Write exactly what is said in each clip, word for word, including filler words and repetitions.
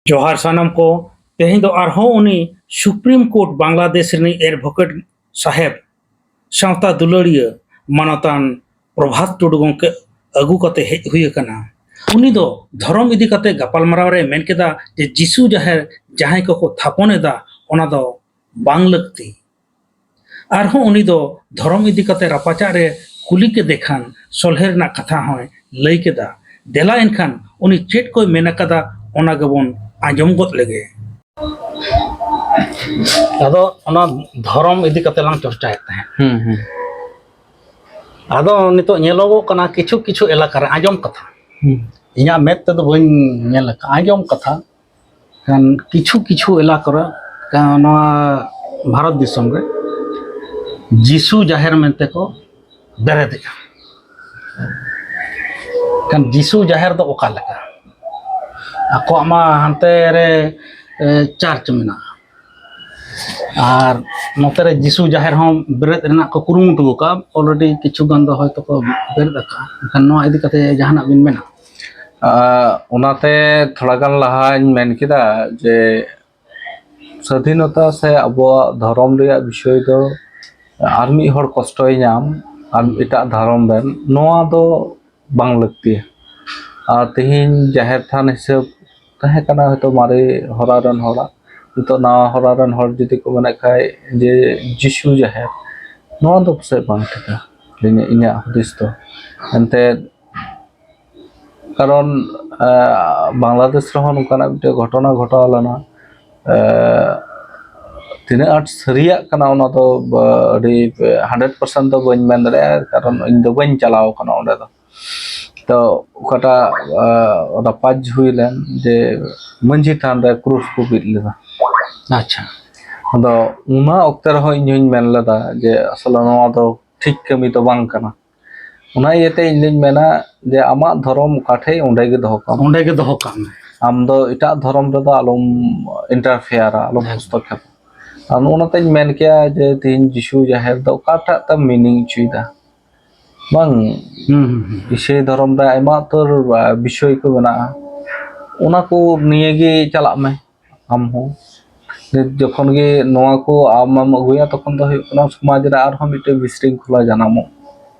ᱡᱚᱦᱟᱨ ᱥᱟᱱᱟᱢ ᱠᱚ᱾ ᱛᱮᱦᱮᱧ ᱫᱚ ᱟᱨᱦᱚᱸ ᱩᱱᱤ ᱥᱩᱯᱨᱤᱢ ᱠᱳᱨᱴ ᱵᱟᱝᱞᱟᱫᱮᱥ ᱨᱤᱱᱤᱡ ᱮᱰᱵᱷᱳᱠᱮᱴ ᱥᱟᱦᱮᱵᱽ, ᱥᱟᱶᱛᱟ ᱫᱩᱞᱟᱹᱲᱤᱭᱟᱹ ᱢᱟᱱᱚᱛᱟᱱ ᱯᱨᱚᱵᱷᱟᱛ ᱴᱩᱰᱩ ᱜᱚᱢᱠᱮ ᱟᱹᱜᱩ ᱠᱟᱛᱮ ᱦᱮᱡ ᱦᱩᱭ ᱟᱠᱟᱱᱟ᱾ ᱩᱱᱤ ᱫᱚ ᱫᱷᱚᱨᱚᱢ ᱤᱫᱤ ᱠᱟᱛᱮ ᱜᱟᱯᱟᱞᱢᱟᱨᱟᱣ ᱨᱮ ᱢᱮᱱ ᱠᱮᱫᱟ ᱡᱮ ᱡᱤᱥᱩ ᱡᱟᱦᱮᱨ ᱡᱟᱦᱟᱸᱭ ᱠᱚᱠᱚ ᱛᱷᱟᱯᱚᱱ ᱮᱫᱟ, ᱚᱱᱟ ᱫᱚ ᱵᱟᱝ ᱞᱟᱹᱠᱛᱤ᱾ ᱟᱨᱦᱚᱸ ᱩᱱᱤ ᱫᱚ ᱫᱷᱚᱨᱚᱢ ᱤᱫᱤ ᱠᱟᱛᱮ ᱨᱟᱯᱟᱪᱟᱜ ᱨᱮ ᱠᱩᱞᱤ ᱠᱮᱫᱮ ᱠᱷᱟᱱ ᱥᱚᱞᱦᱮ ᱨᱮᱱᱟᱜ ᱠᱟᱛᱷᱟ ᱦᱚᱸᱭ ᱞᱟᱹᱭ ᱠᱮᱫᱟ᱾ ᱫᱮᱞᱟ ᱮᱱᱠᱷᱟᱱ ᱩᱱᱤ ᱪᱮᱫ ᱠᱚᱭ ᱢᱮᱱ ᱟᱠᱟᱫᱟ, ᱚᱱᱟ ᱜᱮᱵᱚᱱ ᱟᱸᱡᱚᱢ ᱜᱚᱫ ᱞᱮᱜᱮ᱾ ᱟᱫᱚ ᱚᱱᱟ ᱫᱷᱚᱨᱚᱢ ᱤᱫᱤ ᱠᱟᱛᱮ ᱞᱟᱝ ᱪᱚᱨᱪᱟᱭᱮᱫ ᱛᱟᱦᱮᱸᱫ᱾ ᱦᱩᱸ, ᱦᱩᱸ᱾ ᱟᱫᱚ ᱱᱤᱛᱚᱜ ᱧᱮᱞᱚᱜᱚᱜ ᱠᱟᱱᱟ ᱠᱤᱪᱷᱩ ᱠᱤᱪᱷᱩ ᱮᱞᱟᱠᱟ ᱨᱮ, ᱟᱸᱡᱚᱢ ᱠᱟᱛᱷᱟ, ᱦᱩᱸ᱾ ᱤᱧᱟᱹᱜ ᱢᱮᱫ ᱛᱮᱫᱚ ᱵᱟᱹᱧ ᱧᱮᱞ ᱟᱠᱟᱫ, ᱟᱸᱡᱚᱢ ᱠᱟᱛᱷᱟ, ᱠᱷᱟᱱ ᱠᱤᱪᱷᱩ ᱠᱤᱪᱷᱩ ᱮᱞᱟᱠᱟ ᱨᱮ, ᱠᱟ-, ᱱᱚᱣᱟ ᱵᱷᱟᱨᱚᱛ ᱫᱤᱥᱚᱢ ᱨᱮ ᱡᱤᱥᱩ ᱡᱟᱦᱮᱨ ᱢᱮᱱᱛᱮ ᱠᱚ ᱵᱮᱨᱮᱫᱮᱜᱼᱟ᱾ ᱠᱷᱟᱱ ᱡᱤᱥᱩ ᱡᱟᱦᱮᱨ ᱫᱚ ᱚᱠᱟ ᱞᱮᱠᱟ? ᱟᱠᱚᱣᱟᱜ ᱢᱟ ᱦᱟᱱᱛᱮ ᱨᱮ, ᱮ, ᱪᱟᱨᱪ ᱢᱮᱱᱟᱜᱼᱟ᱾ ᱟᱨ ᱱᱚᱛᱮ ᱨᱮ ᱡᱤᱥᱩ ᱡᱟᱦᱮᱨ ᱦᱚᱸ ᱵᱮᱨᱮᱫ ᱨᱮᱱᱟᱜ ᱠᱚ ᱠᱩᱨᱩᱢᱩᱴᱩ ᱟᱠᱟᱫᱼᱟ, already ᱠᱤᱪᱷᱩ ᱜᱟᱱ ᱫᱚ ᱦᱚᱭᱛᱳ ᱠᱚ ᱵᱮᱨᱮᱫ ᱟᱠᱟᱫᱼᱟ᱾ ᱮᱱᱠᱷᱟᱱ ᱱᱚᱣᱟ ᱤᱫᱤ ᱠᱟᱛᱮ ᱡᱟᱦᱟᱱᱟᱜ ᱵᱤᱱ ᱢᱮᱱᱟ? ᱟᱨ ᱚᱱᱟᱛᱮ ᱛᱷᱚᱲᱟ ᱜᱟᱱ ᱞᱟᱦᱟᱧ ᱢᱮᱱ ᱠᱮᱫᱟ ᱡᱮ ᱥᱟᱹᱫᱷᱤᱱᱚᱛᱟ ᱥᱮ ᱟᱵᱚᱣᱟᱜ ᱫᱷᱚᱨᱚᱢ ᱨᱮᱭᱟᱜ ᱵᱤᱥᱚᱭ ᱫᱚ ᱟᱨ ᱢᱤᱫ ᱦᱚᱲ ᱠᱚᱥᱴᱚᱭ ᱧᱟᱢ, ᱟᱨ ᱮᱴᱟᱜ ᱫᱷᱚᱨᱚᱢ ᱨᱮᱱ, ᱱᱚᱣᱟ ᱫᱚ ᱵᱟᱝ ᱞᱟᱹᱠᱛᱤᱭᱟ᱾ ᱟᱨ ᱛᱮᱦᱮᱧ ᱡᱟᱦᱮᱨ ᱛᱷᱟᱱ ᱦᱤᱥᱟᱹᱵ ᱛᱟᱦᱮᱸ ᱠᱟᱱᱟ ᱦᱚᱭᱛᱳ ᱢᱟᱨᱮ ᱦᱚᱨᱟ ᱨᱮᱱ ᱦᱚᱲᱟᱜ, ᱱᱤᱛᱚᱜ ᱱᱟᱣᱟ ᱦᱚᱨᱟ ᱨᱮᱱ ᱦᱚᱲ ᱡᱩᱫᱤ ᱠᱚ ᱢᱮᱱᱮᱫ ᱠᱷᱟᱡ ᱡᱮ ᱡᱤᱥᱩ ᱡᱟᱦᱮᱨ, ᱱᱚᱣᱟ ᱫᱚ ᱯᱟᱥᱮᱡ ᱵᱟᱝ ᱴᱷᱤᱠᱟ, ᱤᱧᱟᱹᱜ, ᱤᱧᱟᱹᱜ ᱦᱩᱫᱤᱥ ᱫᱚ᱾ ᱮᱱᱛᱮᱫ ᱠᱟᱨᱚᱱ, ᱟᱸ, ᱵᱟᱝᱞᱟᱫᱮᱥ ᱨᱮᱦᱚᱸ ᱱᱚᱝᱠᱟᱱᱟᱜ ᱢᱤᱫᱴᱮᱱ ᱜᱷᱚᱴᱚᱱᱟ ᱜᱷᱚᱴᱟᱣ ᱞᱮᱱᱟ᱾ ᱟᱸ, ᱛᱤᱱᱟᱹᱜ ᱟᱸᱴ ᱥᱟᱹᱨᱤᱭᱟᱜ ᱠᱟᱱᱟ ᱚᱱᱟ ᱫᱚ ᱵᱟ-, ᱟᱹᱰᱤ hundred percent ᱫᱚ ᱵᱟᱹᱧ ᱢᱮᱱ ᱫᱟᱲᱮᱭᱟᱜᱼᱟ, ᱠᱟᱨᱚᱱ ᱤᱧ ᱫᱚ ᱵᱟᱹᱧ ᱪᱟᱞᱟᱣ ᱠᱟᱱᱟ ᱚᱸᱰᱮ ᱫᱚ᱾ ᱛᱚ ᱚᱠᱟᱴᱟᱜ ᱨᱟᱯᱟᱡᱽ ᱦᱩᱭ ᱞᱮᱱ, ᱡᱮ ᱢᱟᱹᱡᱷᱤ ᱛᱷᱟᱱ ᱨᱮ ᱠᱨᱩᱥ ᱠᱚ ᱵᱤᱫ ᱞᱮᱫᱟ᱾ ᱟᱪᱪᱷᱟ᱾ ᱟᱫᱚ ᱚᱱᱟ ᱚᱠᱛᱮ ᱨᱮᱦᱚᱸ ᱤᱧ ᱦᱚᱧ ᱢᱮᱱ ᱞᱮᱫᱟ ᱡᱮ ᱟᱥᱚᱞᱮ ᱱᱚᱣᱟ ᱫᱚ ᱴᱷᱤᱠ ᱠᱟᱹᱢᱤ ᱫᱚ ᱵᱟᱝ ᱠᱟᱱᱟ᱾ ᱚᱱᱟ ᱤᱭᱟᱹᱛᱮ ᱤᱧ ᱫᱩᱧ ᱢᱮᱱᱟ ᱡᱮ ᱟᱢᱟᱜ ᱫᱷᱚᱨᱚᱢ ᱚᱠᱟ ᱴᱷᱮᱡ, ᱚᱸᱰᱮ ᱜᱮ ᱫᱚᱦᱚ ᱠᱟᱜ ᱢᱮ᱾ ᱚᱸᱰᱮ ᱜᱮ ᱫᱚᱦᱚ ᱠᱟᱜ ᱢᱮ᱾ ᱟᱢ ᱫᱚ ᱮᱴᱟᱜ ᱫᱷᱚᱨᱚᱢ ᱨᱮᱫᱚ ᱟᱞᱚᱢ ᱤᱱᱴᱟᱨᱯᱷᱮᱭᱟᱨᱟ, ᱟᱞᱚᱢ ᱦᱮᱸ᱾ ᱦᱚᱥᱛᱚᱠᱷᱮᱯ᱾ ᱟᱨ ᱱᱚᱜᱼᱚ ᱱᱚᱛᱮᱧ ᱢᱮᱱ ᱠᱮᱭᱟ ᱡᱮ ᱛᱮᱦᱮᱧ ᱡᱤᱥᱩ ᱡᱟᱦᱮᱨ ᱫᱚ ᱚᱠᱟᱴᱟᱜ ᱛᱮᱢ ᱢᱤᱱᱤᱝ ᱦᱚᱪᱚᱭᱮᱫᱟ? ᱵᱟᱝ, ᱦᱩᱸ, ᱦᱩᱸ, ᱦᱩᱸ᱾ ᱤᱥᱟᱹᱭ ᱫᱷᱚᱨᱚᱢ ᱨᱮ ᱟᱭᱢᱟ ᱩᱛᱟᱹᱨ ᱵᱤᱥᱚᱭ ᱠᱚ ᱢᱮᱱᱟᱜᱼᱟ, ᱚᱱᱟ ᱠᱚ ᱱᱤᱭᱮ ᱜᱮ ᱪᱟᱞᱟᱜ ᱢᱮ ᱟᱢ ᱦᱚᱸ᱾ ᱱᱤᱛ ᱡᱚᱠᱷᱚᱱ ᱜᱮ ᱱᱚᱣᱟ ᱠᱚ ᱟᱢᱮᱢ ᱟᱹᱜᱩᱭᱟ, ᱛᱚᱠᱷᱚᱱ ᱫᱚ ᱦᱩᱭᱩᱜ ᱠᱟᱱᱟ ᱥᱚᱢᱟᱡᱽ ᱨᱮ ᱟᱨᱦᱚᱸ ᱢᱤᱫᱴᱮᱱ ᱵᱤᱥᱨᱤᱝᱠᱷᱚᱞᱟ ᱡᱟᱱᱟᱢᱚᱜ᱾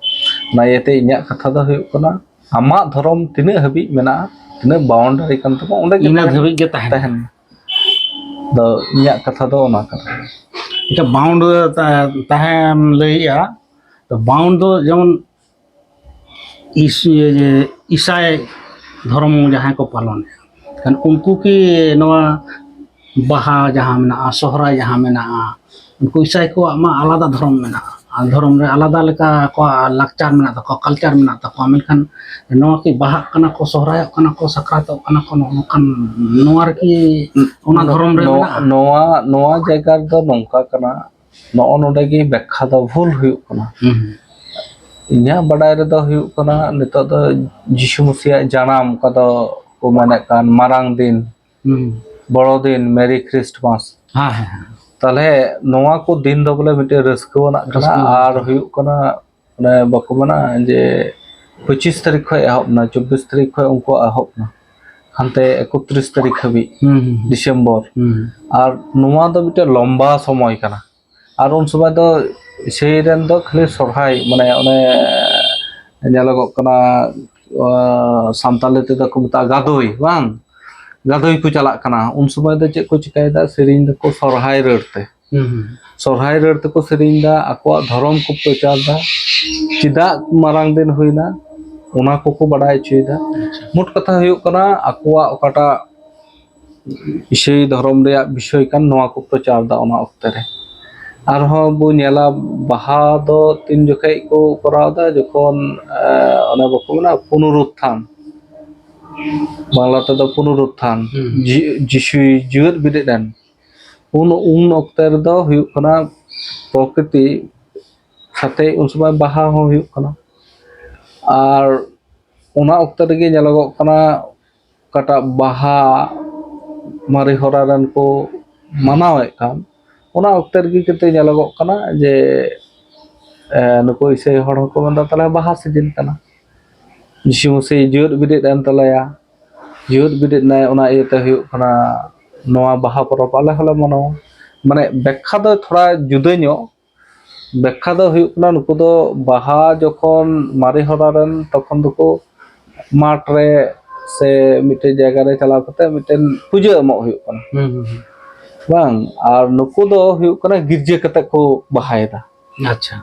ᱚᱱᱟ ᱤᱭᱟᱹᱛᱮ ᱤᱧᱟᱹᱜ ᱠᱟᱛᱷᱟ ᱫᱚ ᱦᱩᱭᱩᱜ ᱠᱟᱱᱟ, ᱟᱢᱟᱜ ᱫᱷᱚᱨᱚᱢ ᱛᱤᱱᱟᱹᱜ ᱦᱟᱹᱵᱤᱡ ᱢᱮᱱᱟᱜᱼᱟ, ᱛᱤᱱᱟᱹᱜ ᱵᱟᱣᱩᱱᱰᱟᱨᱤ ᱠᱟᱱ ᱛᱟᱢᱟ, ᱚᱸᱰᱮ ᱜᱮ ᱤᱱᱟᱹ ᱛᱟᱦᱮᱱ᱾ ᱛᱟᱦᱮᱱ᱾ ᱛᱟᱦᱮᱱ ᱢᱮ᱾ ᱫᱚ ᱤᱧᱟᱹᱜ ᱠᱟᱛᱷᱟ ᱫᱚ ᱚᱱᱟ ᱠᱟᱱᱟ᱾ ᱮᱴᱟ ᱵᱟᱣᱩᱱᱰ ᱛᱟᱦᱮᱸᱢ ᱞᱟᱹᱭᱮᱜᱼᱟ, ᱛᱚ ᱵᱟᱣᱩᱱᱰ ᱫᱚ ᱡᱮᱢᱚᱱ ᱤᱥ-, ᱤᱭᱟᱹ, ᱤᱥᱟᱭ ᱫᱷᱚᱨᱚᱢ ᱡᱟᱦᱟᱸᱭ ᱠᱚ ᱯᱟᱞᱚᱱᱮᱫᱼᱟ, ᱠᱷᱟᱱ ᱩᱱᱠᱩ ᱠᱤ ᱱᱚᱣᱟ ᱵᱟᱦᱟ ᱡᱟᱦᱟᱸ ᱢᱮᱱᱟᱜᱼᱟ, ᱥᱚᱦᱨᱟᱭ ᱡᱟᱦᱟᱸ ᱢᱮᱱᱟᱜᱼᱟ, ᱩᱱᱠᱩ ᱤᱥᱟᱭ ᱠᱚᱣᱟᱜ ᱢᱟ ᱟᱞᱟᱫᱟ ᱫᱷᱚᱨᱚᱢ ᱢᱮᱱᱟᱜᱼᱟ᱾ ᱟᱨ ᱫᱷᱚᱨᱚᱢ ᱨᱮ ᱟᱞᱟᱫᱟ ᱞᱮᱠᱟ ᱟᱠᱚᱣᱟᱜ ᱞᱟᱠᱪᱟᱨ ᱢᱮᱱᱟᱜ ᱛᱟᱠᱚᱣᱟ, ᱠᱟᱞᱪᱟᱨ ᱢᱮᱱᱟᱜ ᱛᱟᱠᱚᱣᱟ᱾ ᱢᱮᱱᱠᱷᱟᱱ ᱱᱚᱣᱟ ᱠᱤ ᱵᱟᱦᱟᱜ ᱠᱟᱱᱟ ᱠᱚ, ᱥᱚᱦᱨᱟᱭᱚᱜ ᱠᱟᱱᱟ ᱠᱚ, ᱥᱟᱠᱨᱟᱛᱚᱜ ᱠᱟᱱᱟ ᱠᱚ, ᱱᱚᱜᱼᱚ ᱱᱚᱝᱠᱟᱱ ᱱᱚᱣᱟ ᱨᱮᱠᱤ ᱚᱱᱟ ᱫᱷᱚᱨᱚᱢ ᱨᱮ ᱱᱚ-, ᱢᱮᱱᱟᱜᱼᱟ? ᱱᱚᱣᱟ, ᱱᱚᱣᱟ ᱡᱟᱭᱜᱟ ᱨᱮᱫᱚ ᱱᱚᱝᱠᱟ ᱠᱟᱱᱟ, ᱱᱚᱜᱼᱚ ᱱᱚᱰᱮ ᱜᱮ ᱵᱮᱠᱠᱷᱟ ᱫᱚ ᱵᱷᱩᱞ ᱦᱩᱭᱩᱜ ᱠᱟᱱᱟ᱾ ᱦᱩᱸ᱾ ᱤᱧᱟᱹᱜ ᱵᱟᱰᱟᱭ ᱨᱮᱫᱚ ᱦᱩᱭᱩᱜ ᱠᱟᱱᱟ, ᱱᱤᱛᱚᱜ ᱫᱚ ᱡᱤᱥᱩ ᱢᱟᱹᱥᱤᱭᱟᱜ ᱡᱟᱱᱟᱢ, ᱚᱠᱟ ᱫᱚ ᱠᱚ ᱢᱮᱱᱮᱫ ᱠᱟᱱ ᱢᱟᱨᱟᱝ ᱫᱤᱱ, ᱦᱩᱸ᱾ ᱵᱚᱲᱚ ᱫᱤᱱ, ᱢᱮᱨᱤ ᱠᱷᱨᱤᱥᱴᱢᱟᱥ᱾ ᱦᱮᱸ, ᱦᱮᱸ, ᱦᱮᱸ᱾ ᱛᱟᱦᱞᱮ ᱱᱚᱣᱟ ᱠᱚ ᱫᱤᱱ ᱫᱚ ᱵᱚᱞᱮ ᱢᱤᱫᱴᱮᱱ ᱨᱟᱹᱥᱠᱟᱹ ᱟᱱᱟᱜ ᱠᱟᱱᱟ᱾ ᱨᱟᱹᱥᱠᱟᱹ ᱟᱱᱟᱜ ᱟᱨ ᱠᱟᱱᱟ᱾ ᱦᱩᱭᱩᱜ ᱠᱟᱱᱟ, ᱚᱱᱮ ᱵᱟᱠᱚ ᱢᱮᱱᱟ ᱡᱮ ᱯᱚᱸᱪᱤᱥ ᱛᱟᱹᱨᱤᱠᱷ ᱠᱷᱚᱱ ᱮᱦᱚᱵ ᱮᱱᱟ, ᱪᱚᱵᱵᱤᱥ ᱛᱟᱹᱨᱤᱠᱷ ᱠᱷᱚᱱ ᱩᱱᱠᱩᱣᱟᱜ ᱮᱦᱚᱵ ᱮᱱᱟ, ᱦᱟᱱᱛᱮ ᱮᱠᱚᱛᱨᱤᱥ ᱛᱟᱹᱨᱤᱠᱷ ᱦᱟᱹᱵᱤᱡ, ᱦᱩᱸ, ᱦᱩᱸ, ᱦᱩᱸ᱾ ᱰᱤᱥᱮᱢᱵᱚᱨ᱾ ᱦᱩᱸ᱾ ᱟᱨ ᱱᱚᱣᱟ ᱫᱚ ᱢᱤᱫᱴᱮᱱ ᱞᱚᱢᱵᱟ ᱥᱚᱢᱚᱭ ᱠᱟᱱᱟ᱾ ᱟᱨ ᱩᱱ ᱥᱚᱢᱚᱭ ᱫᱚ ᱥᱮᱭ ᱨᱮᱱ ᱫᱚ ᱠᱷᱟᱹᱞᱤ ᱥᱚᱨᱦᱟᱭ, ᱢᱟᱱᱮ ᱚᱱᱮ ᱧᱮᱞᱚᱜᱚᱜ ᱠᱟᱱᱟ, ᱟᱸ, ᱥᱟᱱᱛᱟᱞᱤ ᱛᱮᱫᱚ ᱠᱚ ᱢᱮᱛᱟᱜᱼᱟ ᱜᱟᱫᱚᱭ, ᱵᱟᱝ? ᱜᱟᱫᱚᱭ ᱠᱚ ᱪᱟᱞᱟᱜ ᱠᱟᱱᱟ᱾ ᱩᱱ ᱥᱚᱢᱚᱭ ᱫᱚ ᱪᱮᱫ ᱠᱚ ᱪᱤᱠᱟᱹᱭᱮᱫᱟ? ᱥᱮᱨᱮᱧ ᱫᱚᱠᱚ ᱥᱚᱨᱦᱟᱭ ᱨᱟᱹᱲ ᱛᱮ᱾ ᱦᱩᱸ, ᱦᱩᱸ᱾ ᱥᱚᱨᱦᱟᱭ ᱨᱟᱹᱲ ᱛᱮᱠᱚ ᱥᱮᱨᱮᱧ ᱮᱫᱟ, ᱟᱠᱚᱣᱟᱜ ᱫᱷᱚᱨᱚᱢ ᱠᱚ ᱯᱨᱚᱪᱟᱨ ᱮᱫᱟ᱾ ᱪᱮᱫᱟᱜ ᱢᱟᱨᱟᱝ ᱫᱤᱱ ᱦᱩᱭᱱᱟ, ᱚᱱᱟ ᱠᱚᱠᱚ ᱵᱟᱰᱟᱭ ᱦᱚᱪᱚᱭᱮᱫᱟ᱾ ᱟᱪᱪᱷᱟ᱾ ᱢᱳᱴ ᱠᱟᱛᱷᱟ ᱦᱩᱭᱩᱜ ᱠᱟᱱᱟ, ᱟᱠᱚᱣᱟᱜ ᱚᱠᱟᱴᱟᱜ ᱤᱥᱟᱹᱭ ᱫᱷᱚᱨᱚᱢ ᱨᱮᱭᱟᱜ ᱵᱤᱥᱚᱭ ᱠᱟᱱ, ᱱᱚᱣᱟ ᱠᱚ ᱯᱨᱚᱪᱟᱨ ᱮᱫᱟ ᱚᱱᱟ ᱚᱠᱛᱮ ᱨᱮ᱾ ᱟᱨᱦᱚᱸ ᱵᱚ ᱧᱮᱞᱟ, ᱵᱟᱦᱟ ᱫᱚ ᱛᱤᱱ ᱡᱚᱠᱷᱮᱡ ᱠᱚ ᱠᱚᱨᱟᱣ ᱮᱫᱟ, ᱡᱚᱠᱷᱚᱱ ᱚᱱᱮ ᱵᱟᱠᱚ ᱢᱮᱱᱟ ᱯᱩᱱᱚᱨᱩᱛᱛᱷᱟᱱ, ᱵᱟᱝᱞᱟ ᱛᱮᱫᱚ ᱯᱩᱱᱚᱨᱩᱛᱛᱷᱟᱱ᱾ ᱡᱤᱥᱩᱭ ᱡᱤᱣᱮᱫ ᱵᱮᱨᱮᱫ ᱮᱱ᱾ ᱩᱱ ᱩᱱ ᱚᱠᱛᱮ ᱨᱮᱫᱚ ᱦᱩᱭᱩᱜ ᱠᱟᱱᱟ ᱯᱨᱚᱠᱨᱤᱛᱤ ᱥᱟᱛᱮ ᱩᱱ ᱥᱚᱢᱚᱭ ᱵᱟᱦᱟ ᱦᱚᱸ ᱦᱩᱭᱩᱜ ᱠᱟᱱᱟ᱾ ᱟᱨ ᱚᱱᱟ ᱚᱠᱛᱮ ᱨᱮᱜᱮ ᱧᱮᱞᱚᱜᱚᱜ ᱠᱟᱱᱟ, ᱚᱠᱟᱴᱟᱜ ᱵᱟᱦᱟ ᱢᱟᱨᱮ ᱦᱚᱨᱟ ᱨᱮᱱ ᱠᱚ ᱢᱟᱱᱟᱣᱮᱫ ᱠᱟᱱ, ᱚᱱᱟ ᱚᱠᱛᱮ ᱨᱮᱜᱮ ᱠᱤᱱᱛᱩ ᱧᱮᱞᱚᱜᱚᱜ ᱠᱟᱱᱟ ᱡᱮ ᱱᱩᱠᱩ ᱤᱥᱟᱹᱭ ᱦᱚᱲ ᱦᱚᱸᱠᱚ ᱢᱮᱱᱫᱟ, ᱛᱟᱦᱚᱞᱮ ᱵᱟᱦᱟ ᱥᱤᱡᱤᱱ ᱠᱟᱱᱟ, ᱡᱤᱥᱩ ᱢᱟᱹᱥᱤ ᱡᱤᱣᱮᱫ ᱵᱮᱨᱮᱫ ᱮᱱ ᱛᱟᱞᱮᱭᱟ, ᱡᱤᱣᱮᱫ ᱵᱮᱨᱮᱫ ᱮᱱᱟᱭ, ᱚᱱᱟ ᱤᱭᱟᱹᱛᱮ ᱦᱩᱭᱩᱜ ᱠᱟᱱᱟ ᱱᱚᱣᱟ ᱵᱟᱦᱟ ᱯᱚᱨᱚᱵᱽ ᱟᱞᱮ ᱦᱚᱸᱞᱮ ᱢᱟᱱᱟᱣᱟ᱾ ᱢᱟᱱᱮ ᱵᱮᱠᱠᱷᱟ ᱫᱚ ᱛᱷᱚᱲᱟ ᱡᱩᱫᱟᱹ ᱧᱚᱜ᱾ ᱵᱮᱠᱠᱷᱟ ᱫᱚ ᱦᱩᱭᱩᱜ ᱠᱟᱱᱟ, ᱱᱩᱠᱩ ᱫᱚ ᱵᱟᱦᱟ ᱡᱚᱠᱷᱚᱱ ᱢᱟᱨᱮ ᱦᱚᱨᱟ ᱨᱮᱱ, ᱛᱚᱠᱷᱚᱱ ᱫᱚᱠᱚ ᱢᱟᱴᱷ ᱨᱮ ᱥᱮ ᱢᱤᱫᱴᱮᱱ ᱡᱟᱭᱜᱟ ᱨᱮ ᱪᱟᱞᱟᱣ ᱠᱟᱛᱮ ᱢᱤᱫᱴᱮᱱ ᱯᱩᱡᱟᱹ ᱮᱢᱚᱜ ᱦᱩᱭᱩᱜ ᱠᱟᱱᱟ᱾ ᱵᱟᱝ, ᱟᱨ ᱱᱩᱠᱩ ᱫᱚ ᱦᱩᱭᱩᱜ ᱠᱟᱱᱟ ᱜᱤᱨᱡᱟᱹ ᱠᱟᱛᱮ ᱠᱚ ᱵᱟᱦᱟᱭᱮᱫᱟ᱾ ᱟᱪᱪᱷᱟ᱾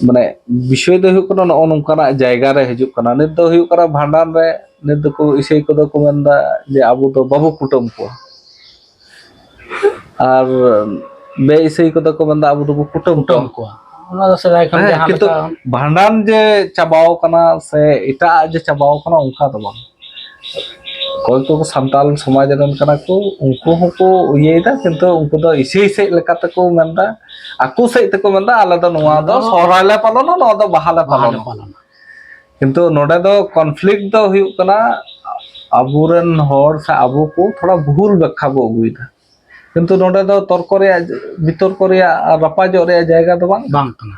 ᱢᱟᱱᱮ ᱵᱤᱥᱚᱭ ᱫᱚ ᱦᱩᱭᱩᱜ ᱠᱟᱱᱟ, ᱱᱚᱜᱼᱚ ᱱᱚᱝᱠᱟᱱᱟᱜ ᱡᱟᱭᱜᱟ ᱨᱮ ᱦᱤᱡᱩᱜ ᱠᱟᱱᱟ᱾ ᱱᱤᱛ ᱫᱚ ᱦᱩᱭᱩᱜ ᱠᱟᱱᱟ ᱵᱷᱟᱸᱰᱟᱱ ᱨᱮ, ᱱᱤᱛ ᱫᱚᱠᱚ ᱤᱥᱟᱹᱭ ᱠᱚᱫᱚ ᱠᱚ ᱢᱮᱱᱫᱟ ᱡᱮ ᱟᱵᱚ ᱫᱚ ᱵᱟᱵᱚ ᱠᱩᱴᱟᱹᱢ ᱠᱚᱣᱟ᱾ ᱟᱨ ᱵᱮ ᱤᱥᱟᱹᱭ ᱠᱚᱫᱚ ᱠᱚ ᱢᱮᱱᱫᱟ ᱟᱵᱚ ᱫᱚᱵᱚ ᱠᱩᱴᱟᱹᱢ ᱠᱩᱴᱟᱹᱢ ᱠᱚᱣᱟ᱾ ᱠᱚᱣᱟ᱾ ᱚᱱᱟ ᱫᱚ ᱥᱮᱫᱟᱭ ᱠᱷᱚᱱ ᱦᱮᱸ, ᱡᱟᱦᱟᱸ ᱠᱤᱱᱛᱩ ᱞᱮᱠᱟ ᱵᱷᱟᱸᱰᱟᱱ ᱡᱮ ᱪᱟᱵᱟᱣ ᱠᱟᱱᱟ ᱥᱮ ᱮᱴᱟᱜ ᱡᱮ ᱪᱟᱵᱟᱣ ᱠᱟᱱᱟ, ᱚᱱᱠᱟ ᱫᱚ ᱵᱟᱝ᱾ ᱚᱠᱚᱭ ᱠᱚ ᱥᱟᱱᱛᱟᱞ ᱥᱚᱢᱟᱡᱽ ᱨᱮᱱ ᱠᱟᱱᱟ ᱠᱚ, ᱩᱱᱠᱩ ᱦᱚᱸᱠᱚ ᱤᱭᱟᱹᱭᱮᱫᱟ, ᱠᱤᱱᱛᱩ ᱩᱱᱠᱩ ᱫᱚ ᱤᱥᱟᱹᱭ ᱥᱮᱫ ᱞᱮᱠᱟ ᱛᱮᱠᱚ ᱢᱮᱱᱫᱟ, ᱟᱠᱚ ᱥᱮᱫ ᱛᱮᱠᱚ ᱢᱮᱱᱫᱟ, ᱟᱞᱮ ᱫᱚ ᱱᱚᱣᱟ ᱫᱚ ᱥᱚᱦᱨᱟᱭ ᱞᱮ ᱯᱟᱞᱚᱱᱟ, ᱱᱚᱣᱟ ᱫᱚ ᱵᱟᱦᱟ ᱞᱮ ᱵᱟᱦᱟ ᱞᱮ ᱯᱟᱞᱚᱱᱟ᱾ ᱯᱟᱞᱚᱱᱟ᱾ ᱠᱤᱱᱛᱩ ᱱᱚᱰᱮ ᱫᱚ ᱠᱚᱱᱯᱷᱞᱤᱠᱴ ᱫᱚ ᱦᱩᱭᱩᱜ ᱠᱟᱱᱟ, ᱟᱵᱚᱨᱮᱱ ᱦᱚᱲ ᱥᱮ ᱟᱵᱚ ᱠᱚ ᱛᱷᱚᱲᱟ ᱵᱷᱩᱞ ᱵᱮᱠᱠᱷᱟ ᱵᱚ ᱟᱹᱜᱩᱭᱮᱫᱟ᱾ ᱠᱤᱱᱛᱩ ᱱᱚᱰᱮ ᱫᱚ ᱛᱚᱨᱠᱚ ᱨᱮᱭᱟᱜ, ᱵᱤᱛᱚᱨᱠᱚ ᱨᱮᱭᱟᱜ ᱟᱨ ᱨᱟᱯᱟᱡᱚᱜ ᱨᱮᱭᱟᱜ ᱡᱟᱭᱜᱟ ᱫᱚ ᱵᱟᱝ᱾ ᱵᱟᱝ ᱠᱟᱱᱟ᱾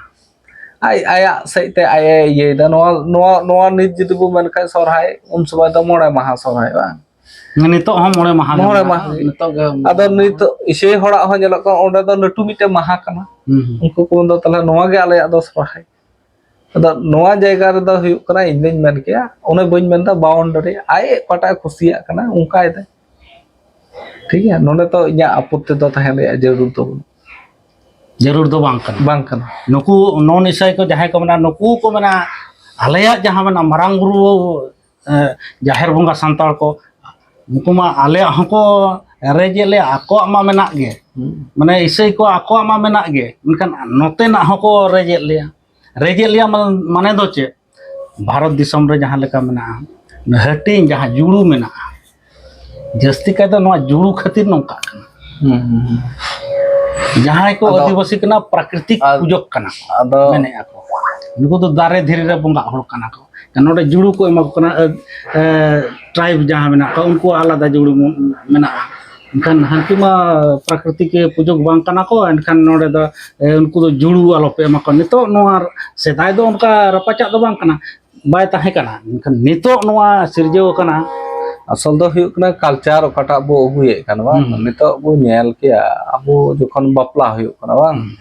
ᱟᱡ ᱟᱭᱟᱜ ᱥᱮᱫ ᱛᱮ ᱟᱡ ᱮ ᱤᱭᱟᱹᱭᱮᱫᱟ᱾ ᱱᱚᱣᱟ, ᱱᱚᱣᱟ, ᱱᱚᱣᱟ ᱱᱤᱛ ᱡᱩᱫᱤ ᱵᱚ ᱢᱮᱱ ᱠᱷᱟᱡ ᱥᱚᱨᱦᱟᱭ, ᱩᱱ ᱥᱚᱢᱚᱭ ᱫᱚ ᱢᱚᱬᱮ ᱢᱟᱦᱟ ᱥᱚᱨᱦᱟᱭ, ᱵᱟᱝ? ᱱᱤᱛᱚᱜ ᱦᱚᱸ ᱢᱚᱬᱮ ᱢᱟᱦᱟ ᱜᱮ ᱢᱚᱬᱮ ᱢᱮᱱᱟᱜᱼᱟ᱾ ᱢᱟᱦᱟ ᱜᱮ᱾ ᱱᱤᱛᱚᱜ ᱜᱮ ᱟᱫᱚ ᱱᱤᱛᱚᱜ ᱤᱥᱟᱹᱭ ᱦᱚᱲᱟᱜ ᱦᱚᱸ ᱧᱮᱞᱚᱜ ᱠᱟᱱᱟ, ᱚᱸᱰᱮ ᱫᱚ ᱞᱟᱹᱴᱩ ᱢᱤᱫᱴᱮᱱ ᱢᱟᱦᱟ ᱠᱟᱱᱟ᱾ ᱦᱩᱸ, ᱦᱩᱸ᱾ ᱩᱱᱠᱩ ᱠᱚ ᱢᱮᱱᱫᱟ, ᱛᱟᱦᱞᱮ ᱱᱚᱣᱟ ᱜᱮ ᱟᱞᱮᱭᱟᱜ ᱫᱚ ᱥᱚᱨᱦᱟᱭ᱾ ᱟᱫᱚ ᱱᱚᱣᱟ ᱡᱟᱭᱜᱟ ᱨᱮᱫᱚ ᱦᱩᱭᱩᱜ ᱠᱟᱱᱟ, ᱤᱧ ᱫᱚᱧ ᱢᱮᱱ ᱠᱮᱭᱟ, ᱚᱱᱮ ᱵᱟᱹᱧ ᱢᱮᱱᱫᱟ ᱵᱟᱣᱩᱱᱰᱟᱨᱤ, ᱟᱡ ᱚᱠᱟᱴᱟᱜ ᱮ ᱠᱩᱥᱤᱭᱟᱜ ᱠᱟᱱᱟ ᱚᱱᱠᱟᱭ ᱫᱟᱭ᱾ ᱴᱷᱤᱠ ᱜᱮᱭᱟ, ᱱᱚᱰᱮ ᱛᱚ ᱤᱧᱟᱹᱜ ᱟᱯᱚᱛᱛᱤ ᱫᱚ ᱛᱟᱦᱮᱸ ᱨᱮᱭᱟᱜ ᱡᱟᱹᱨᱩᱲ ᱫᱚ ᱵᱟᱹᱱᱩᱜ᱾ ᱡᱟᱹᱨᱩᱲ ᱫᱚ ᱵᱟᱝ ᱠᱟᱱᱟ᱾ ᱵᱟᱝ ᱠᱟᱱᱟ᱾ ᱱᱩᱠᱩ ᱱᱚᱱ ᱤᱥᱟᱹᱭ ᱠᱚ ᱡᱟᱦᱟᱸᱭ ᱠᱚ ᱢᱮᱱᱟ, ᱱᱩᱠᱩ ᱠᱚ ᱢᱮᱱᱟ, ᱟᱞᱮᱭᱟᱜ ᱡᱟᱦᱟᱸ ᱢᱮᱱᱟᱜᱼᱟ ᱢᱟᱨᱟᱝ ᱵᱩᱨᱩ, ᱮ, ᱡᱟᱦᱮᱨ ᱵᱚᱸᱜᱟ ᱥᱟᱱᱛᱟᱲ ᱠᱚ, ᱩᱱᱠᱩ ᱢᱟ ᱟᱞᱮᱭᱟᱜ ᱦᱚᱸᱠᱚ ᱨᱮᱡᱮᱫ ᱞᱮᱭᱟ, ᱟᱠᱚᱣᱟᱜ ᱢᱟ ᱢᱮᱱᱟᱜ ᱜᱮ᱾ ᱢᱟᱱᱮ ᱤᱥᱟᱹᱭ ᱠᱚ ᱟᱠᱚᱣᱟᱜ ᱢᱟ ᱢᱮᱱᱟᱜ ᱜᱮ, ᱢᱮᱱᱠᱷᱟᱱ ᱱᱚᱛᱮᱱᱟᱜ ᱦᱚᱸᱠᱚ ᱨᱮᱡᱮᱫ ᱞᱮᱭᱟ᱾ ᱨᱮᱡᱮᱫ ᱞᱮᱭᱟ ᱢᱟ-, ᱢᱟᱱᱮ ᱫᱚ ᱪᱮᱫ? ᱵᱷᱟᱨᱚᱛ ᱫᱤᱥᱚᱢ ᱨᱮ ᱡᱟᱦᱟᱸ ᱞᱮᱠᱟ ᱢᱮᱱᱟᱜᱼᱟ, ᱦᱟᱹᱴᱤᱧ ᱡᱟᱦᱟᱸ ᱡᱩᱲᱩ ᱢᱮᱱᱟᱜᱼᱟ, ᱡᱟᱹᱥᱛᱤ ᱠᱟᱭᱛᱮ ᱱᱚᱣᱟ ᱡᱩᱲᱩ ᱠᱷᱟᱹᱛᱤᱨ ᱱᱚᱝᱠᱟᱜ ᱠᱟᱱᱟ᱾ ᱦᱩᱸ, ᱦᱩᱸ, ᱦᱩᱸ᱾ ᱡᱟᱦᱟᱸᱭ ᱠᱚ ᱟᱫᱚ ᱟᱹᱫᱤᱵᱟᱹᱥᱤ ᱠᱟᱱᱟ, ᱯᱨᱟᱠᱨᱤᱛᱤᱠ ᱟᱫ-, ᱯᱩᱡᱚᱠ ᱠᱟᱱᱟ ᱠᱚ, ᱟᱫᱚ ᱢᱮᱱᱮᱫᱼᱟ ᱠᱚ᱾ ᱱᱩᱠᱩ ᱫᱚ ᱫᱟᱨᱮ ᱫᱷᱤᱨᱤ ᱨᱮ ᱵᱚᱸᱜᱟᱜ ᱦᱚᱲ ᱠᱟᱱᱟ ᱠᱚ᱾ ᱱᱚᱰᱮ ᱡᱩᱲᱩ ᱠᱚ ᱮᱢᱟ ᱠᱚ ᱠᱟᱱᱟ, ᱮ, ᱮ, ᱴᱨᱟᱭᱤᱵᱽ ᱡᱟᱦᱟᱸ ᱢᱮᱱᱟᱜ ᱠᱚᱣᱟ, ᱩᱱᱠᱩᱣᱟᱜ ᱟᱞᱟᱫᱟ ᱡᱩᱲᱩ ᱢᱮᱱᱟᱜᱼᱟ᱾ ᱮᱱᱠᱷᱟᱱ ᱦᱟᱱᱠᱩ ᱢᱟ ᱯᱨᱟᱠᱨᱤᱛᱤᱠ ᱯᱩᱡᱚᱠ ᱵᱟᱝ ᱠᱟᱱᱟ ᱠᱚ, ᱮᱱᱠᱷᱟᱱ ᱱᱚᱰᱮ ᱫᱚ, ᱮ, ᱩᱱᱠᱩ ᱫᱚ ᱡᱩᱲᱩ ᱟᱞᱚᱯᱮ ᱮᱢᱟ ᱠᱚᱣᱟ᱾ ᱱᱤᱛᱚᱜ ᱱᱚᱣᱟ, ᱥᱮᱫᱟᱭ ᱫᱚ ᱚᱱᱠᱟ ᱨᱟᱯᱟᱪᱟᱜ ᱫᱚ ᱵᱟᱝ ᱠᱟᱱᱟ, ᱵᱟᱭ ᱛᱟᱦᱮᱸ ᱠᱟᱱᱟ, ᱢᱮᱱᱠᱷᱟᱱ ᱱᱤᱛᱚᱜ ᱱᱚᱣᱟ ᱥᱤᱨᱡᱟᱹᱣ ᱟᱠᱟᱱᱟ᱾ ᱟᱥᱚᱞ ᱫᱚ ᱦᱩᱭᱩᱜ ᱠᱟᱱᱟ ᱠᱟᱞᱪᱟᱨ ᱚᱠᱟᱴᱟᱜ ᱵᱚ ᱟᱹᱜᱩᱭᱮᱫ ᱠᱟᱱᱟ, ᱵᱟᱝ? ᱦᱩᱸ᱾ ᱱᱤᱛᱚᱜ ᱵᱚ ᱧᱮᱞ ᱠᱮᱭᱟ, ᱟᱵᱚ ᱡᱚᱠᱷᱚᱱ ᱵᱟᱯᱞᱟ ᱦᱩᱭᱩᱜ ᱠᱟᱱᱟ, ᱵᱟᱝ? ᱦᱩᱸ᱾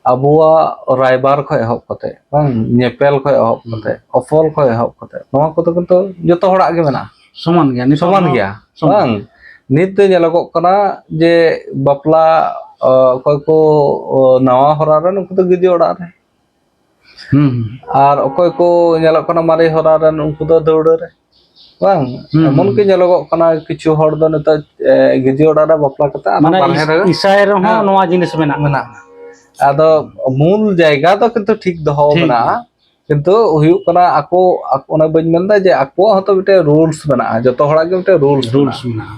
ᱟᱵᱚᱣᱟᱜ ᱨᱟᱭᱵᱟᱨ ᱠᱷᱚᱱ ᱮᱦᱚᱵ ᱠᱟᱛᱮ, ᱵᱟᱝ? ᱧᱮᱯᱮᱞ ᱠᱷᱚᱱ ᱮᱦᱚᱵ ᱦᱩᱸ᱾ ᱠᱟᱛᱮ, ᱚᱯᱚᱞ ᱠᱷᱚᱱ ᱮᱦᱚᱵ ᱠᱟᱛᱮ, ᱱᱚᱣᱟ ᱠᱚᱫᱚ ᱠᱤᱱᱛᱩ ᱡᱚᱛᱚ ᱦᱚᱲᱟᱜ ᱜᱮ ᱢᱮᱱᱟᱜᱼᱟ᱾ ᱥᱚᱢᱟᱱ ᱜᱮᱭᱟ, ᱱᱤᱛᱚᱜ ᱥᱚᱢᱟᱱ ᱦᱚᱸ ᱜᱮᱭᱟ, ᱥᱚᱢᱟᱱ᱾ ᱵᱟᱝ? ᱱᱤᱛ ᱫᱚ ᱧᱮᱞᱚᱜᱚᱜ ᱠᱟᱱᱟ ᱡᱮ ᱵᱟᱯᱞᱟ, ᱚ, ᱚᱠᱚᱭ ᱠᱚ, ᱚ, ᱱᱟᱣᱟ ᱦᱚᱨᱟ ᱨᱮᱱ, ᱩᱱᱠᱩ ᱫᱚ ᱜᱤᱫᱽᱨᱟᱹ ᱚᱲᱟᱜ ᱨᱮ᱾ ᱦᱩᱸ, ᱦᱩᱸ᱾ ᱟᱨ ᱚᱠᱚᱭ ᱠᱚ ᱧᱮᱞᱚᱜ ᱠᱟᱱᱟ ᱢᱟᱨᱮ ᱦᱚᱨᱟ ᱨᱮᱱ, ᱩᱱᱠᱩ ᱫᱚ ᱫᱟᱹᱣᱲᱟᱹ ᱨᱮ, ᱵᱟᱝ? ᱦᱩᱸ, ᱮᱢᱚᱱ ᱦᱩᱸ, ᱠᱤ ᱦᱩᱸ᱾ ᱧᱮᱞᱚᱜᱚᱜ ᱠᱟᱱᱟ, ᱠᱤᱪᱷᱩ ᱦᱚᱲ ᱫᱚ ᱱᱤᱛᱚᱜ, ᱮ, ᱜᱤᱡᱤ ᱚᱲᱟᱜ ᱨᱮ ᱵᱟᱯᱞᱟ ᱠᱟᱛᱮ ᱟᱨᱦᱚᱸ ᱢᱟᱱᱮ ᱵᱟᱨᱦᱮ ᱤᱥ-, ᱨᱮ ᱤᱥᱟᱭ ᱨᱮᱦᱚᱸ ᱦᱮᱸ᱾ ᱱᱚᱣᱟ ᱡᱤᱱᱤᱥ ᱢᱮᱱᱟᱜ ᱢᱮᱱᱟᱜᱼᱟ᱾ ᱟᱫᱚ ᱢᱩᱞ ᱡᱟᱭᱜᱟ ᱫᱚ ᱠᱤᱱᱛᱩ ᱴᱷᱤᱠ ᱫᱚᱦᱚ ᱴᱷᱤᱠ ᱢᱮᱱᱟᱜᱼᱟ, ᱜᱮᱭᱟ᱾ ᱠᱤᱱᱛᱩ ᱦᱩᱭᱩᱜ ᱠᱟᱱᱟ ᱟᱠᱚ, ᱟᱠᱚ, ᱚᱱᱟ ᱵᱟᱹᱧ ᱢᱮᱱᱫᱟ ᱡᱮ ᱟᱠᱚᱣᱟᱜ ᱦᱚᱸᱛᱚ ᱢᱤᱫᱴᱮᱱ ᱨᱩᱞᱥ ᱢᱮᱱᱟᱜᱼᱟ, ᱡᱚᱛᱚ ᱦᱚᱲᱟᱜ ᱜᱮ ᱢᱤᱫᱴᱮᱱ ᱨᱩᱞᱥ ᱨᱩᱞᱥ ᱢᱮᱱᱟᱜᱼᱟ᱾ ᱢᱮᱱᱟᱜᱼᱟ᱾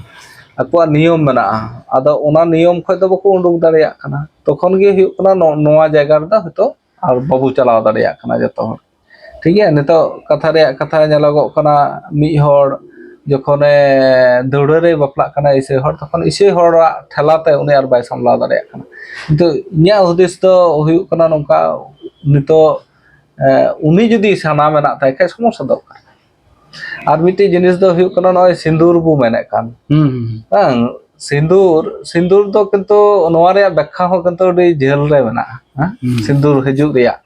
ᱟᱠᱚᱣᱟᱜ ᱱᱤᱭᱚᱢ ᱢᱮᱱᱟᱜᱼᱟ, ᱟᱫᱚ ᱚᱱᱟ ᱱᱤᱭᱚᱢ ᱠᱷᱚᱱ ᱫᱚ ᱵᱟᱠᱚ ᱩᱰᱩᱠ ᱫᱟᱲᱮᱭᱟᱜ ᱠᱟᱱᱟ᱾ ᱛᱚᱠᱷᱚᱱ ᱜᱮ ᱦᱩᱭᱩᱜ ᱠᱟᱱᱟ ᱱᱚ-, ᱱᱚᱣᱟ ᱡᱟᱭᱜᱟ ᱨᱮᱫᱚ ᱦᱚᱭᱛᱚ ᱟᱨ ᱵᱟᱵᱚ ᱪᱟᱞᱟᱣ ᱫᱟᱲᱮᱭᱟᱜ ᱠᱟᱱᱟ ᱡᱚᱛᱚ ᱦᱚᱲ᱾ ᱴᱷᱤᱠ ᱜᱮᱭᱟ, ᱱᱤᱛᱚᱜ ᱠᱟᱛᱷᱟ ᱨᱮᱭᱟᱜ ᱠᱟᱛᱷᱟ ᱧᱮᱞᱚᱜᱚᱜ ᱠᱟᱱᱟ, ᱢᱤᱫ ᱦᱚᱲ ᱡᱚᱠᱷᱚᱱᱮ ᱫᱟᱹᱣᱲᱟᱹ ᱨᱮᱭ ᱵᱟᱯᱞᱟᱜ ᱠᱟᱱᱟ ᱤᱥᱟᱹᱭ ᱦᱚᱲ, ᱛᱚᱠᱷᱚᱱ ᱤᱥᱟᱹᱭ ᱦᱚᱲᱟᱜ ᱴᱷᱮᱞᱟ ᱛᱮ ᱩᱱᱤ ᱟᱨ ᱵᱟᱭ ᱥᱟᱢᱞᱟᱣ ᱫᱟᱲᱮᱭᱟᱜ ᱠᱟᱱᱟ᱾ ᱠᱤᱱᱛᱩ ᱤᱧᱟᱹᱜ ᱦᱩᱫᱤᱥ ᱫᱚ ᱦᱩᱭᱩᱜ ᱠᱟᱱᱟ ᱱᱚᱝᱠᱟ, ᱱᱤᱛᱚᱜ, ᱮ, ᱩᱱᱤ ᱡᱩᱫᱤ ᱥᱟᱱᱟ ᱢᱮᱱᱟᱜ ᱛᱟᱭ ᱠᱷᱟᱡ, ᱥᱚᱢᱚᱥᱥᱟ ᱫᱚ ᱚᱠᱟᱨᱮ? ᱟᱨ ᱢᱤᱫᱴᱮᱡ ᱡᱤᱱᱤᱥ ᱫᱚ ᱦᱩᱭᱩᱜ ᱠᱟᱱᱟ ᱱᱚᱜᱼᱚᱭ ᱥᱤᱸᱫᱩᱨ ᱵᱚ ᱢᱮᱱᱮᱫ ᱠᱟᱱ, ᱦᱩᱸ, ᱦᱩᱸ᱾ ᱵᱟᱝ? ᱥᱤᱸᱫᱩᱨ, ᱥᱤᱸᱫᱩᱨ ᱫᱚ ᱠᱤᱱᱛᱩ ᱱᱚᱣᱟ ᱨᱮᱭᱟᱜ ᱵᱮᱠᱠᱷᱟ ᱦᱚᱸ ᱠᱤᱱᱛᱩ ᱟᱹᱰᱤ ᱡᱷᱟᱹᱞ ᱨᱮ ᱢᱮᱱᱟᱜᱼᱟ, ᱦᱮᱸ? ᱦᱩᱸ᱾ ᱥᱤᱸᱫᱩᱨ ᱦᱤᱡᱩᱜ ᱨᱮᱭᱟᱜ,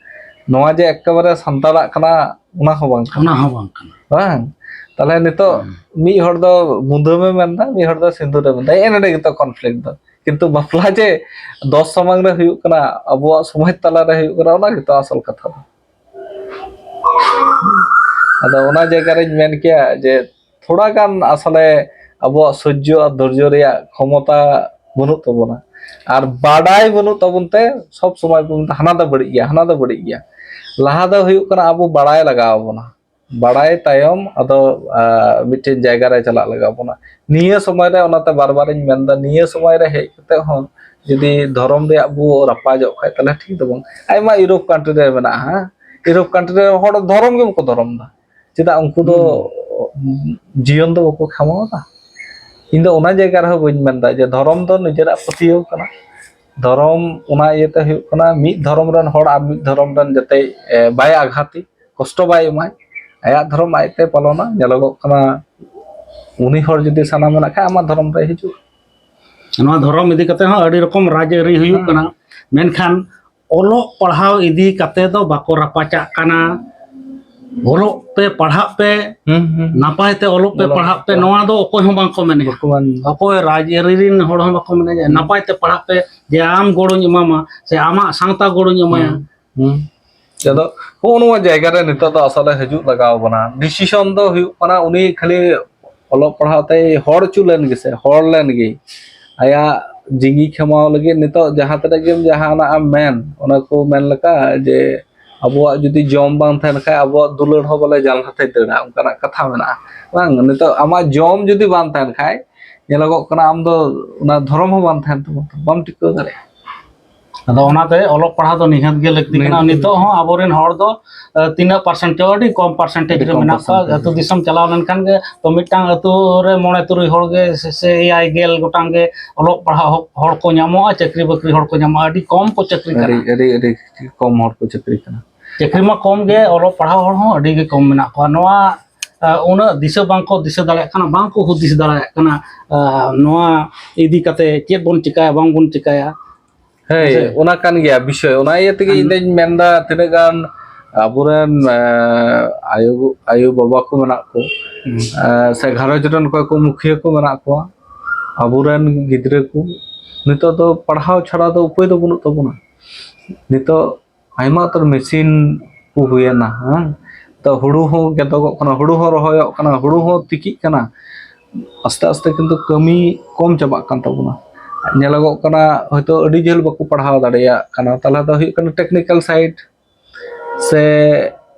ᱱᱚᱣᱟ ᱡᱮ ᱮᱠᱮᱵᱟᱨᱮ ᱥᱟᱱᱛᱟᱲᱟᱜ ᱠᱟᱱᱟ, ᱚᱱᱟ ᱦᱚᱸ ᱵᱟᱝ ᱠᱟᱱᱟ᱾ ᱚᱱᱟ ᱦᱚᱸ ᱵᱟᱝ ᱠᱟᱱᱟ᱾ ᱵᱟᱝ? ᱛᱟᱦᱞᱮ ᱱᱤᱛᱚᱜ ᱦᱩᱸ᱾ ᱢᱤᱫ ᱦᱚᱲ ᱫᱚ ᱢᱩᱫᱟᱹᱢᱮ ᱢᱮᱱᱫᱟ, ᱢᱤᱫ ᱦᱚᱲ ᱫᱚ ᱥᱤᱸᱫᱩᱨᱮ ᱢᱮᱱᱫᱟ, ᱮ ᱱᱚᱰᱮ ᱜᱮᱛᱚ ᱠᱚᱱᱯᱷᱞᱤᱠᱴ ᱫᱚ᱾ ᱠᱤᱱᱛᱩ ᱵᱟᱯᱞᱟ ᱡᱮ ᱫᱚᱥ ᱥᱟᱢᱟᱝ ᱨᱮ ᱦᱩᱭᱩᱜ ᱠᱟᱱᱟ, ᱟᱵᱚᱣᱟᱜ ᱥᱚᱢᱟᱡᱽ ᱛᱟᱞᱟᱨᱮ ᱦᱩᱭᱩᱜ ᱠᱟᱱᱟ, ᱚᱱᱟ ᱜᱮᱛᱚ ᱟᱥᱚᱞ ᱠᱟᱛᱷᱟ ᱫᱚ᱾ ᱟᱫᱚ ᱚᱱᱟ ᱡᱟᱭᱜᱟ ᱨᱤᱧ ᱢᱮᱱ ᱠᱮᱭᱟ ᱡᱮ ᱛᱷᱚᱲᱟ ᱜᱟᱱ ᱟᱥᱚᱞᱮ ᱟᱵᱚᱣᱟᱜ ᱥᱚᱡᱽᱡᱚ ᱟᱨ ᱫᱷᱳᱨᱡᱚ ᱨᱮᱭᱟᱜ ᱠᱷᱚᱢᱚᱛᱟ ᱵᱟᱹᱱᱩᱜ ᱛᱟᱵᱚᱱᱟ᱾ ᱟᱨ ᱵᱟᱰᱟᱭ ᱵᱟᱹᱱᱩᱜ ᱛᱟᱵᱚᱱ ᱛᱮ ᱥᱚᱵ ᱥᱚᱢᱚᱭ ᱵᱚᱱ ᱢᱮᱱᱫᱟ, "ᱦᱟᱱᱟ ᱫᱚ ᱵᱟᱹᱲᱤᱡ ᱜᱮᱭᱟ, ᱦᱟᱱᱟ ᱫᱚ ᱵᱟᱹᱲᱤᱡ ᱜᱮᱭᱟ᱾" ᱞᱟᱦᱟ ᱫᱚ ᱦᱩᱭᱩᱜ ᱠᱟᱱᱟ ᱟᱵᱚ ᱵᱟᱲᱟᱭ ᱞᱟᱜᱟᱣ ᱵᱚᱱᱟ, ᱵᱟᱲᱟᱭ ᱛᱟᱭᱚᱢ ᱟᱫᱚ, ᱟᱸ, ᱢᱤᱫᱴᱮᱱ ᱡᱟᱭᱜᱟ ᱨᱮ ᱪᱟᱞᱟᱜ ᱞᱟᱜᱟᱣ ᱵᱚᱱᱟ᱾ ᱱᱤᱭᱟᱹ ᱥᱚᱢᱚᱭ ᱨᱮ, ᱚᱱᱟᱛᱮ ᱵᱟᱨ ᱵᱟᱨᱤᱧ ᱢᱮᱱᱫᱟ, ᱱᱤᱭᱟᱹ ᱥᱚᱢᱚᱭ ᱨᱮ ᱦᱮᱡ ᱠᱟᱛᱮ ᱦᱚᱸ ᱡᱩᱫᱤ ᱫᱷᱚᱨᱚᱢ ᱨᱮᱭᱟᱜ ᱵᱚ ᱨᱟᱯᱟᱡᱚᱜ ᱠᱷᱟᱡ, ᱛᱟᱦᱞᱮ ᱴᱷᱤᱠ ᱫᱚ ᱵᱟᱝ᱾ ᱟᱭᱢᱟ ᱤᱭᱩᱨᱳᱯ ᱠᱟᱱᱴᱨᱤ ᱨᱮ ᱢᱮᱱᱟᱜᱼᱟ, ᱦᱮᱸ? ᱤᱭᱩᱨᱳᱯ ᱠᱟᱱᱴᱨᱤ ᱨᱮ ᱦᱚᱲ ᱫᱷᱚᱨᱚᱢ ᱜᱮ ᱵᱟᱠᱚ ᱫᱷᱚᱨᱚᱢ ᱫᱟ᱾ ᱪᱮᱫᱟᱜ? ᱩᱱᱠᱩ ᱫᱚ ᱡᱤᱭᱚᱱ ᱫᱚ ᱵᱟᱠᱚ ᱠᱷᱟᱢᱟᱣ ᱫᱟ᱾ ᱤᱧ ᱫᱚ ᱚᱱᱟ ᱡᱟᱭᱜᱟ ᱨᱮᱦᱚᱸ ᱵᱟᱹᱧ ᱢᱮᱱᱫᱟ ᱡᱮ ᱫᱷᱚᱨᱚᱢ ᱫᱚ ᱱᱤᱡᱮᱨᱟᱜ ᱯᱟᱹᱛᱭᱟᱹᱣ ᱠᱟᱱᱟ᱾ ᱫᱷᱚᱨᱚᱢ ᱚᱱᱟ ᱤᱭᱟᱹᱛᱮ ᱦᱩᱭᱩᱜ ᱠᱟᱱᱟ, ᱢᱤᱫ ᱫᱷᱚᱨᱚᱢ ᱨᱮᱱ ᱦᱚᱲ ᱟᱨ ᱢᱤᱫ ᱫᱷᱚᱨᱚᱢ ᱨᱮᱱ ᱡᱟᱛᱮ, ᱮ, ᱵᱟᱭ ᱟᱜᱷᱟᱛᱤ, ᱠᱚᱥᱴᱚ ᱵᱟᱭ ᱮᱢᱟᱭ, ᱟᱭᱟᱜ ᱫᱷᱚᱨᱚᱢ ᱟᱡᱛᱮ ᱯᱟᱞᱚᱱᱟ᱾ ᱧᱮᱞᱚᱜᱚᱜ ᱠᱟᱱᱟ, ᱩᱱᱤ ᱦᱚᱲ ᱡᱩᱫᱤ ᱥᱟᱱᱟ ᱢᱮᱱᱟᱜ ᱠᱷᱟᱡ, ᱟᱢᱟᱜ ᱫᱷᱚᱨᱚᱢ ᱨᱮ ᱦᱤᱡᱩᱜᱼᱟ᱾ ᱱᱚᱣᱟ ᱫᱷᱚᱨᱚᱢ ᱤᱫᱤ ᱠᱟᱛᱮ ᱦᱚᱸ ᱟᱹᱰᱤ ᱨᱚᱠᱚᱢ ᱨᱟᱡᱽ ᱟᱹᱨᱤ ᱦᱩᱭᱩᱜ ᱦᱮᱸ᱾ ᱠᱟᱱᱟ, ᱢᱮᱱᱠᱷᱟᱱ ᱚᱞᱚᱜ ᱯᱟᱲᱦᱟᱣ ᱤᱫᱤ ᱠᱟᱛᱮ ᱫᱚ ᱵᱟᱠᱚ ᱨᱟᱯᱟᱪᱟᱜ ᱠᱟᱱᱟ᱾ ᱚᱞᱚᱜ ᱯᱮ, ᱯᱟᱲᱦᱟᱜ ᱯᱮ, ᱦᱩᱸ, ᱦᱩᱸ, ᱦᱩᱸ᱾ ᱱᱟᱯᱟᱭ ᱛᱮ ᱚᱞᱚᱜ ᱯᱮ, ᱚᱞᱚᱜ ᱯᱟᱲᱦᱟᱜ ᱯᱮ, ᱯᱟᱲᱦᱟᱜ᱾ ᱱᱚᱣᱟ ᱫᱚ ᱚᱠᱚᱭ ᱦᱚᱸ ᱵᱟᱝᱠᱚ ᱢᱮᱱᱮᱜᱼᱟ᱾ ᱵᱟᱠᱚ ᱢᱮᱱ᱾ ᱚᱠᱚᱭ ᱨᱟᱡᱽ ᱟᱹᱨᱤ ᱨᱮᱱ ᱦᱚᱲ ᱦᱚᱸ ᱵᱟᱠᱚ ᱢᱮᱱᱮᱜᱼᱟ, ᱦᱩᱸ᱾ ᱱᱟᱯᱟᱭ ᱛᱮ ᱯᱟᱲᱦᱟᱜ ᱯᱮ, ᱡᱮ ᱟᱢ ᱜᱚᱲᱚᱧ ᱮᱢᱟᱢᱟ ᱥᱮ ᱟᱢᱟᱜ ᱥᱟᱶᱛᱟ ᱜᱚᱲᱚᱧ ᱮᱢᱟᱭᱟ᱾ ᱦᱩᱸ, ᱦᱩᱸ᱾ ᱟᱫᱚ ᱦᱚᱸᱜᱼᱚ ᱱᱚᱣᱟ ᱡᱟᱭᱜᱟ ᱨᱮ ᱱᱤᱛᱚᱜ ᱫᱚ ᱟᱥᱚᱞᱮ ᱦᱤᱡᱩᱜ ᱞᱟᱜᱟᱣ ᱵᱚᱱᱟ᱾ ᱰᱤᱥᱤᱥᱚᱱ ᱫᱚ ᱦᱩᱭᱩᱜ ᱠᱟᱱᱟ, ᱩᱱᱤ ᱠᱷᱟᱹᱞᱤ ᱚᱞᱚᱜ ᱯᱟᱲᱦᱟᱣ ᱛᱮᱭ ᱦᱚᱲ ᱦᱚᱪᱚ ᱞᱮᱱ ᱜᱮᱥᱮ, ᱦᱚᱲ ᱞᱮᱱ ᱜᱮ᱾ ᱟᱭᱟᱜ ᱡᱤᱣᱤ ᱠᱷᱮᱢᱟᱣ ᱞᱟᱹᱜᱤᱫ ᱱᱤᱛᱚᱜ ᱡᱟᱦᱟᱸ ᱛᱤᱱᱟᱹᱜ ᱜᱮᱢ ᱡᱟᱦᱟᱱᱟᱜ ᱮᱢ ᱢᱮᱱ, ᱚᱱᱟ ᱠᱚ ᱢᱮᱱ ᱞᱮᱠᱟ ᱡᱮ ᱟᱵᱚᱣᱟᱜ ᱡᱩᱫᱤ ᱡᱚᱢ ᱵᱟᱝ ᱛᱟᱦᱮᱱ ᱠᱷᱟᱡ, ᱟᱵᱚᱣᱟᱜ ᱫᱩᱞᱟᱹᱲ ᱦᱚᱸ ᱵᱚᱞᱮ ᱡᱟᱞᱦᱟᱛᱮ ᱫᱟᱹᱲᱟ, ᱚᱱᱠᱟᱱᱟᱜ ᱠᱟᱛᱷᱟ ᱢᱮᱱᱟᱜᱼᱟ᱾ ᱵᱟᱝ, ᱱᱤᱛᱚᱜ ᱟᱢᱟᱜ ᱡᱚᱢ ᱡᱩᱫᱤ ᱵᱟᱝ ᱛᱟᱦᱮᱱ ᱠᱷᱟᱡ, ᱧᱮᱞᱚᱜᱚᱜ ᱠᱟᱱᱟ ᱟᱢ ᱫᱚ ᱚᱱᱟ ᱫᱷᱚᱨᱚᱢ ᱦᱚᱸ ᱵᱟᱝ ᱛᱟᱦᱮᱱ ᱛᱟᱢᱟ, ᱵᱟᱢ ᱴᱤᱠᱟᱹᱣ ᱫᱟᱲᱮᱭᱟᱜᱼᱟ᱾ ᱟᱫᱚ ᱚᱱᱟᱛᱮ ᱚᱞᱚᱜ ᱯᱟᱲᱦᱟᱣ ᱫᱚ ᱱᱤᱦᱟᱹᱛ ᱜᱮ ᱞᱟᱹᱠᱛᱤ ᱠᱟᱱᱟ᱾ ᱱᱤᱦᱟᱹᱛ ᱜᱮ᱾ ᱱᱤᱛᱚᱜ ᱦᱚᱸ ᱟᱵᱚᱨᱮᱱ ᱦᱚᱲ ᱫᱚ, ᱟᱹ, ᱛᱤᱱᱟᱹᱜ ᱯᱟᱨᱥᱮᱱᱴ ᱪᱚ ᱟᱹᱰᱤ ᱠᱚᱢ ᱯᱟᱨᱥᱮᱱᱴᱮᱡᱽ ᱟᱹᱰᱤ ᱨᱮ ᱠᱚᱢ ᱢᱮᱱᱟᱜ ᱠᱚᱣᱟ᱾ ᱯᱟᱨᱥᱮᱱᱴᱮᱡᱽ᱾ ᱟᱹᱛᱩ ᱫᱤᱥᱚᱢ ᱪᱟᱞᱟᱣ ᱞᱮᱱᱠᱷᱟᱱ ᱜᱮ ᱛᱚ ᱢᱤᱫᱴᱟᱝ ᱟᱹᱛᱩ ᱨᱮ ᱢᱚᱬᱮ ᱛᱩᱨᱩᱭ ᱦᱚᱲ ᱜᱮ ᱥᱮ, ᱥᱮ ᱮᱭᱟᱭ ᱜᱮᱞ ᱜᱚᱴᱟᱝ ᱜᱮ ᱚᱞᱚᱜ ᱯᱟᱲᱦᱟᱣ ᱦᱚ-, ᱦᱚᱲ ᱠᱚ ᱧᱟᱢᱚᱜᱼᱟ, ᱪᱟᱹᱠᱨᱤ ᱵᱟᱹᱠᱨᱤ ᱦᱚᱲ ᱠᱚ ᱧᱟᱢᱚᱜᱼᱟ, ᱟᱹᱰᱤ ᱠᱚᱢ ᱠᱚ ᱪᱟᱹᱠᱨᱤ ᱟᱹᱰᱤ, ᱠᱟᱱᱟ᱾ ᱟᱹᱰᱤ, ᱟᱹᱰᱤ ᱠᱚᱢ ᱦᱚᱲ ᱠᱚ ᱪᱟᱹᱠᱨᱤ ᱠᱟᱱᱟ᱾ ᱪᱟᱹᱠᱨᱤ ᱢᱟ ᱠᱚᱢ ᱜᱮ, ᱚᱞᱚᱜ ᱯᱟᱲᱦᱟᱣ ᱦᱚᱲ ᱦᱚᱸ ᱟᱹᱰᱤ ᱜᱮ ᱠᱚᱢ ᱢᱮᱱᱟᱜ ᱠᱚᱣᱟ᱾ ᱱᱚᱣᱟ, ᱟᱹ, ᱩᱱᱟᱹᱜ ᱫᱤᱥᱟᱹ ᱵᱟᱝ ᱠᱚ ᱫᱤᱥᱟᱹ ᱫᱟᱲᱮᱭᱟᱜ ᱠᱟᱱᱟ, ᱵᱟᱝ ᱠᱚ ᱦᱩᱫᱤᱥ ᱫᱟᱲᱮᱭᱟᱜ ᱠᱟᱱᱟ, ᱟᱹ, ᱱᱚᱣᱟ ᱤᱫᱤ ᱠᱟᱛᱮ ᱪᱮᱫ ᱵᱚᱱ ᱪᱤᱠᱟᱹᱭᱟ, ᱵᱟᱝ ᱵᱚᱱ ᱪᱤᱠᱟᱹᱭᱟ᱾ ᱦᱮᱸ, ᱦᱮᱸ ᱥᱮ? ᱚᱱᱟ ᱠᱟᱱ ᱜᱮᱭᱟ ᱵᱤᱥᱚᱭ᱾ ᱚᱱᱟ ᱤᱭᱟᱹ ᱛᱮᱜᱮ ᱟᱢ ᱤᱧ ᱫᱚᱧ ᱢᱮᱱᱫᱟ, ᱛᱤᱱᱟᱹᱜ ᱜᱟᱱ ᱟᱵᱚᱨᱮᱱ, ᱮ, ᱟᱭᱳ, ᱟᱭᱳ ᱵᱟᱵᱟ ᱠᱚ ᱢᱮᱱᱟᱜ ᱠᱚ, ᱦᱩᱸ᱾ ᱮ, ᱥᱮ ᱜᱷᱟᱨᱚᱸᱡᱽ ᱨᱮᱱ ᱚᱠᱚᱭ ᱠᱚ ᱢᱩᱠᱷᱤᱭᱟᱹ ᱠᱚ ᱢᱮᱱᱟᱜ ᱠᱚᱣᱟ, ᱟᱵᱚᱨᱮᱱ ᱜᱤᱫᱽᱨᱟᱹ ᱠᱚ ᱱᱤᱛᱚᱜ ᱫᱚ ᱯᱟᱲᱦᱟᱣ ᱪᱷᱟᱲᱟ ᱫᱚ ᱩᱯᱟᱹᱭ ᱫᱚ ᱵᱟᱹᱱᱩᱜ ᱛᱟᱵᱚᱱᱟ᱾ ᱱᱤᱛᱚᱜ ᱟᱭᱢᱟ ᱩᱛᱟᱹᱨ ᱢᱮᱥᱤᱱ ᱠᱚ ᱦᱩᱭᱮᱱᱟ, ᱦᱮᱸ? ᱛᱚ ᱦᱩᱲᱩ ᱦᱚᱸ ᱜᱮᱫᱚᱜᱚᱜ ᱠᱟᱱᱟ, ᱦᱩᱲᱩ ᱦᱚᱸ ᱨᱚᱦᱚᱭᱚᱜ ᱠᱟᱱᱟ, ᱦᱩᱲᱩ ᱦᱚᱸ ᱛᱤᱠᱤᱜ ᱠᱟᱱᱟ᱾ ᱟᱥᱛᱮ ᱟᱥᱛᱮ ᱠᱤᱱᱛᱩ ᱠᱟᱹᱢᱤ ᱠᱚᱢ ᱪᱟᱵᱟᱜ ᱠᱟᱱ ᱛᱟᱵᱚᱱᱟ᱾ ᱧᱮᱞᱚᱜᱚᱜ ᱠᱟᱱᱟ ᱦᱚᱭᱛᱳ ᱟᱹᱰᱤ ᱡᱷᱟᱹᱞ ᱵᱟᱠᱚ ᱯᱟᱲᱦᱟᱣ ᱫᱟᱲᱮᱭᱟᱜ ᱠᱟᱱᱟ᱾ ᱛᱟᱦᱚᱞᱮ ᱫᱚ ᱦᱩᱭᱩᱜ ᱠᱟᱱᱟ technical side ᱥᱮ,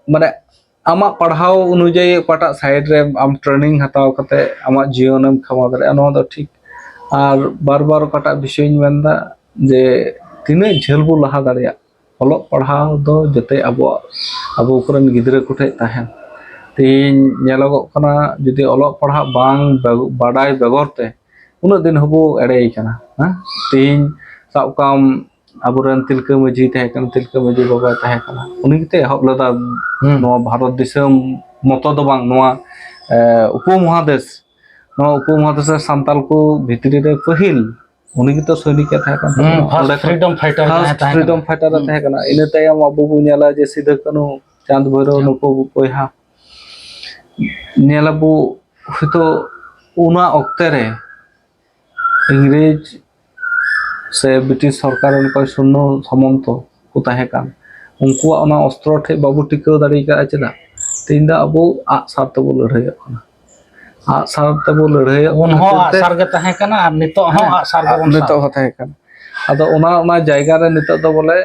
ᱢᱟᱱᱮ, ᱟᱢᱟᱜ ᱯᱟᱲᱦᱟᱣ ᱚᱱᱩᱡᱟᱭᱤ ᱚᱠᱟᱴᱟᱜ side ᱨᱮ ᱟᱢ training ᱦᱟᱛᱟᱣ ᱠᱟᱛᱮ ᱟᱢᱟᱜ ᱡᱤᱭᱚᱱᱮᱢ ᱠᱷᱟᱢᱟᱣ ᱫᱟᱲᱮᱭᱟᱜᱼᱟ, ᱱᱚᱣᱟ ᱫᱚ ᱴᱷᱤᱠ᱾ ᱟᱨ ᱵᱟᱨ ᱵᱟᱨ ᱚᱠᱟᱴᱟᱜ ᱵᱤᱥᱚᱭᱤᱧ ᱢᱮᱱᱫᱟ, ᱡᱮ ᱛᱤᱱᱟᱹᱜ ᱡᱷᱟᱹᱞ ᱵᱚ ᱞᱟᱦᱟ ᱫᱟᱲᱮᱭᱟᱜ, ᱚᱞᱚᱜ ᱯᱟᱲᱦᱟᱣ ᱫᱚ ᱡᱟᱛᱮ ᱟᱵᱚᱣᱟᱜ, ᱟᱵᱚ ᱠᱚᱨᱮᱱ ᱜᱤᱫᱽᱨᱟᱹ ᱠᱚᱴᱷᱮᱱ ᱛᱟᱦᱮᱱ᱾ ᱛᱮᱦᱮᱧ ᱧᱮᱞᱚᱜᱚᱜ ᱠᱟᱱᱟ, ᱡᱩᱫᱤ ᱚᱞᱚᱜ ᱯᱟᱲᱦᱟᱜ ᱵᱟᱝ ᱵᱮ-, ᱵᱟᱰᱟᱭ ᱵᱮᱜᱚᱨ ᱛᱮ ᱩᱱᱟᱹᱜ ᱫᱤᱱ ᱦᱚᱸᱵᱚ ᱮᱲᱮᱭ ᱠᱟᱱᱟ, ᱦᱮᱸ? ᱛᱮᱦᱮᱧ ᱥᱟᱵ ᱠᱟᱢ, ᱟᱵᱚᱨᱮᱱ ᱛᱤᱞᱠᱟᱹ ᱢᱟᱹᱡᱷᱤ ᱛᱟᱦᱮᱸ ᱠᱟᱱᱟ, ᱛᱤᱞᱠᱟᱹ ᱢᱟᱹᱡᱷᱤ ᱵᱟᱵᱟᱭ ᱛᱟᱦᱮᱸ ᱠᱟᱱᱟ, ᱩᱱᱤ ᱜᱮᱛᱚ ᱮᱦᱚᱵ ᱞᱮᱫᱟ ᱦᱩᱸ᱾ ᱱᱚᱣᱟ ᱵᱷᱟᱨᱚᱛ ᱫᱤᱥᱚᱢ ᱢᱚᱛᱚ ᱫᱚ ᱵᱟᱝ, ᱱᱚᱣᱟ, ᱮ, ᱩᱯᱚᱢᱚᱦᱟᱫᱮᱥ, ᱱᱚᱣᱟ ᱩᱯᱚᱢᱚᱦᱟᱫᱮᱥ ᱨᱮ ᱥᱟᱱᱛᱟᱞ ᱠᱚ ᱵᱷᱤᱛᱨᱤ ᱨᱮ ᱯᱟᱹᱦᱤᱞ ᱩᱱᱤ ᱜᱮᱛᱚ ᱥᱚᱭᱱᱤᱠ ᱮ ᱛᱟᱦᱮᱸ ᱠᱟᱱ ᱦᱩᱸ, ᱛᱟᱵᱚᱱᱟ᱾ first ᱚᱸᱰᱮ ᱠᱷᱚᱱ freedom fighter ᱡᱟᱦᱟᱸᱭ first ᱛᱟᱦᱮᱸ freedom ᱠᱟᱱᱟ᱾ Fighter ᱮ ᱦᱩᱸ᱾ ᱛᱟᱦᱮᱸ ᱠᱟᱱᱟ᱾ ᱤᱱᱟᱹ ᱛᱟᱭᱚᱢ ᱟᱵᱚ ᱵᱚ ᱧᱮᱞᱟ ᱡᱮ ᱥᱤᱫᱩ ᱠᱟᱹᱱᱦᱩ, ᱪᱟᱸᱫᱽ ᱵᱷᱳᱭᱨᱳ, ᱦᱩᱸ᱾ ᱱᱩᱠᱩ ᱵᱚᱭᱦᱟ ᱧᱮᱞ ᱟᱵᱚ ᱦᱚᱭᱛᱳ ᱚᱱᱟ ᱚᱠᱛᱮ ᱨᱮ ᱤᱝᱨᱮᱡᱽ ᱥᱮ ᱵᱨᱤᱴᱤᱥ ᱥᱚᱨᱠᱟᱨ ᱨᱮᱱ ᱚᱠᱚᱭ ᱥᱩᱨᱱᱚ ᱥᱟᱢᱚᱱᱛᱚ ᱠᱚ ᱛᱟᱦᱮᱸ ᱠᱟᱱ, ᱩᱱᱠᱩᱣᱟᱜ ᱚᱱᱟ ᱚᱥᱛᱨᱚ ᱴᱷᱮᱡ ᱵᱟᱵᱚ ᱴᱤᱠᱟᱹᱣ ᱫᱟᱲᱮ ᱟᱠᱟᱫᱼᱟ᱾ ᱪᱮᱫᱟᱜ? ᱛᱮᱦᱮᱧ ᱫᱚ ᱟᱵᱚ ᱟᱜᱼᱥᱟᱨ ᱛᱮᱵᱚ ᱞᱟᱹᱲᱦᱟᱹᱭᱚᱜ ᱠᱟᱱᱟ᱾ ᱟᱜᱼᱥᱟᱨ ᱛᱮᱵᱚ ᱞᱟᱹᱲᱦᱟᱹᱭᱚᱜ ᱩᱱ ᱠᱟᱱᱟ ᱦᱚᱸ ᱠᱷᱟᱹᱛᱤᱨ ᱛᱮ ᱟᱜᱼᱥᱟᱨ ᱜᱮ ᱛᱟᱦᱮᱸ ᱠᱟᱱᱟ ᱟᱨ ᱱᱤᱛᱚᱜ ᱦᱚᱸ ᱦᱮᱸ, ᱟᱜᱼᱥᱟᱨ ᱜᱮᱵᱚᱱ ᱱᱤᱛᱚᱜ ᱥᱟᱵ᱾ ᱦᱚᱸ ᱛᱟᱦᱮᱸ ᱠᱟᱱᱟ᱾ ᱟᱫᱚ ᱚᱱᱟ, ᱚᱱᱟ ᱡᱟᱭᱜᱟ ᱨᱮ ᱱᱤᱛᱚᱜ ᱫᱚ ᱵᱚᱞᱮ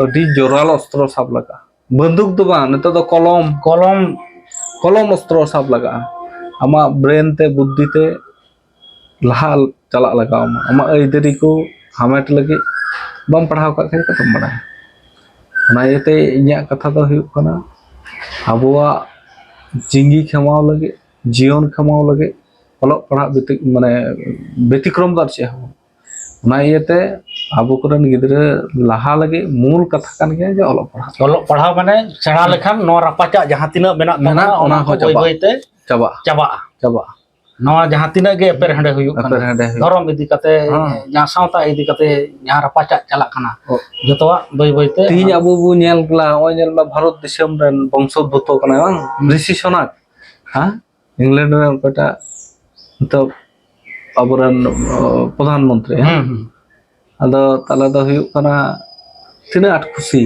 ᱟᱹᱰᱤ ᱡᱳᱨᱟᱞ ᱚᱥᱛᱨᱚ ᱥᱟᱵ ᱞᱟᱜᱟᱜᱼᱟ᱾ ᱵᱟᱱᱫᱩᱠ ᱫᱚ ᱵᱟᱝ, ᱱᱤᱛᱚᱜ ᱫᱚ ᱠᱚᱞᱚᱢ, ᱠᱚᱞᱚᱢ᱾ ᱠᱚᱞᱚᱢ ᱚᱥᱛᱨᱚ ᱥᱟᱵ ᱞᱟᱜᱟᱜᱼᱟ᱾ ᱟᱢᱟᱜ brain ᱛᱮ, ᱵᱩᱫᱽᱫᱷᱤ ᱛᱮ ᱞᱟᱦᱟ ᱪᱟᱞᱟᱜ ᱞᱟᱜᱟᱣ ᱟᱢᱟ᱾ ᱟᱢᱟᱜ ᱟᱹᱭᱫᱟᱹᱨᱤ ᱠᱚ ᱦᱟᱢᱮᱴ ᱞᱟᱹᱜᱤᱫ ᱵᱟᱢ ᱯᱟᱲᱦᱟᱣ ᱠᱟᱜ ᱠᱷᱟᱱ ᱪᱤᱠᱟᱹᱛᱮᱢ ᱵᱟᱲᱟᱭᱟ? ᱚᱱᱟ ᱤᱭᱟᱹᱛᱮ ᱤᱧᱟᱹᱜ ᱠᱟᱛᱷᱟ ᱫᱚ ᱦᱩᱭᱩᱜ ᱠᱟᱱᱟ, ᱟᱵᱚᱣᱟᱜ ᱡᱤᱸᱜᱤ ᱠᱷᱮᱢᱟᱣ ᱞᱟᱹᱜᱤᱫ, ᱡᱤᱭᱚᱱ ᱠᱷᱮᱢᱟᱣ ᱞᱟᱹᱜᱤᱫ ᱚᱞᱚᱜ ᱯᱟᱲᱦᱟᱜ ᱵᱮᱛᱤ-, ᱢᱟᱱᱮ ᱵᱮᱛᱤᱠᱨᱚᱢ ᱫᱚ ᱟᱨ ᱪᱮᱫ ᱦᱚᱸ ᱵᱟᱝ᱾ ᱚᱱᱟ ᱤᱭᱟᱹᱛᱮ ᱟᱵᱚ ᱠᱚᱨᱮᱱ ᱜᱤᱫᱽᱨᱟᱹ ᱞᱟᱦᱟ ᱞᱟᱹᱜᱤᱫ ᱢᱩᱞ ᱠᱟᱛᱷᱟ ᱠᱟᱱ ᱜᱮᱭᱟ ᱡᱮ ᱚᱞᱚᱜ ᱯᱟᱲᱦᱟᱜ᱾ ᱚᱞᱚᱜ ᱯᱟᱲᱦᱟᱣ ᱢᱟᱱᱮ ᱥᱮᱬᱟ ᱞᱮᱠᱷᱟᱱ ᱱᱚᱣᱟ ᱨᱟᱯᱟᱪᱟᱜ ᱡᱟᱦᱟᱸ ᱛᱤᱱᱟᱹᱜ ᱢᱮᱱᱟᱜ ᱛᱟᱵᱚᱱᱟ, ᱢᱮᱱᱟᱜ, ᱚᱱᱟ ᱚᱱᱟ ᱠᱚ ᱠᱚ ᱵᱟᱹᱭ ᱪᱟᱵᱟᱜᱼᱟ᱾ ᱵᱟᱹᱭᱛᱮ ᱪᱟᱵᱟᱜᱼᱟ᱾ ᱪᱟᱵᱟᱜᱼᱟ᱾ ᱪᱟᱵᱟᱜᱼᱟ᱾ ᱱᱚᱣᱟ ᱡᱟᱦᱟᱸ ᱛᱤᱱᱟᱹᱜ ᱜᱮ ᱮᱯᱮᱨ ᱦᱮᱸᱰᱮ ᱦᱩᱭᱩᱜ ᱠᱟᱱᱟ, ᱮᱯᱮᱨ ᱦᱮᱸᱰᱮ ᱦᱩᱭᱩᱜ ᱫᱷᱚᱨᱚᱢ ᱠᱟᱱᱟ᱾ ᱤᱫᱤ ᱠᱟᱛᱮ, ᱦᱮᱸ᱾ ᱡᱟᱦᱟᱸ ᱥᱟᱶᱛᱟ ᱤᱫᱤ ᱠᱟᱛᱮ ᱡᱟᱦᱟᱸ ᱨᱟᱯᱟᱪᱟᱜ ᱪᱟᱞᱟᱜ ᱠᱟᱱᱟ, ᱚ᱾ ᱡᱚᱛᱚᱣᱟᱜ ᱵᱟᱹᱭ ᱵᱟᱹᱭᱛᱮ ᱛᱮᱦᱤᱧ ᱚᱱᱟ ᱟᱵᱚ ᱵᱚ ᱧᱮᱞ ᱠᱮᱫᱟ, ᱱᱚᱜᱼᱚᱭ ᱧᱮᱞ ᱢᱮ, ᱵᱷᱟᱨᱚᱛ ᱫᱤᱥᱚᱢ ᱨᱮᱱ ᱵᱚᱝᱥᱚᱫᱷᱩᱛᱚ ᱠᱟᱱᱟᱭ, ᱵᱟᱝ? ᱦᱩᱸ᱾ ᱨᱤᱥᱤ ᱥᱚᱱᱟᱠ, ᱦᱮᱸ? ᱤᱝᱞᱮᱱᱰ ᱨᱮᱱ ᱚᱠᱚᱭᱴᱟᱜ ᱱᱤᱛᱚᱜ ᱟᱵᱚᱨᱮᱱ, ᱚ, ᱯᱨᱚᱫᱷᱟᱱ ᱢᱚᱱᱛᱨᱤ, ᱦᱮᱸ? ᱦᱩᱸ, ᱦᱩᱸ᱾ ᱟᱫᱚ ᱛᱟᱦᱚᱞᱮ ᱫᱚ ᱦᱩᱭᱩᱜ ᱠᱟᱱᱟ, ᱛᱤᱱᱟᱹᱜ ᱟᱸᱴ ᱠᱷᱩᱥᱤ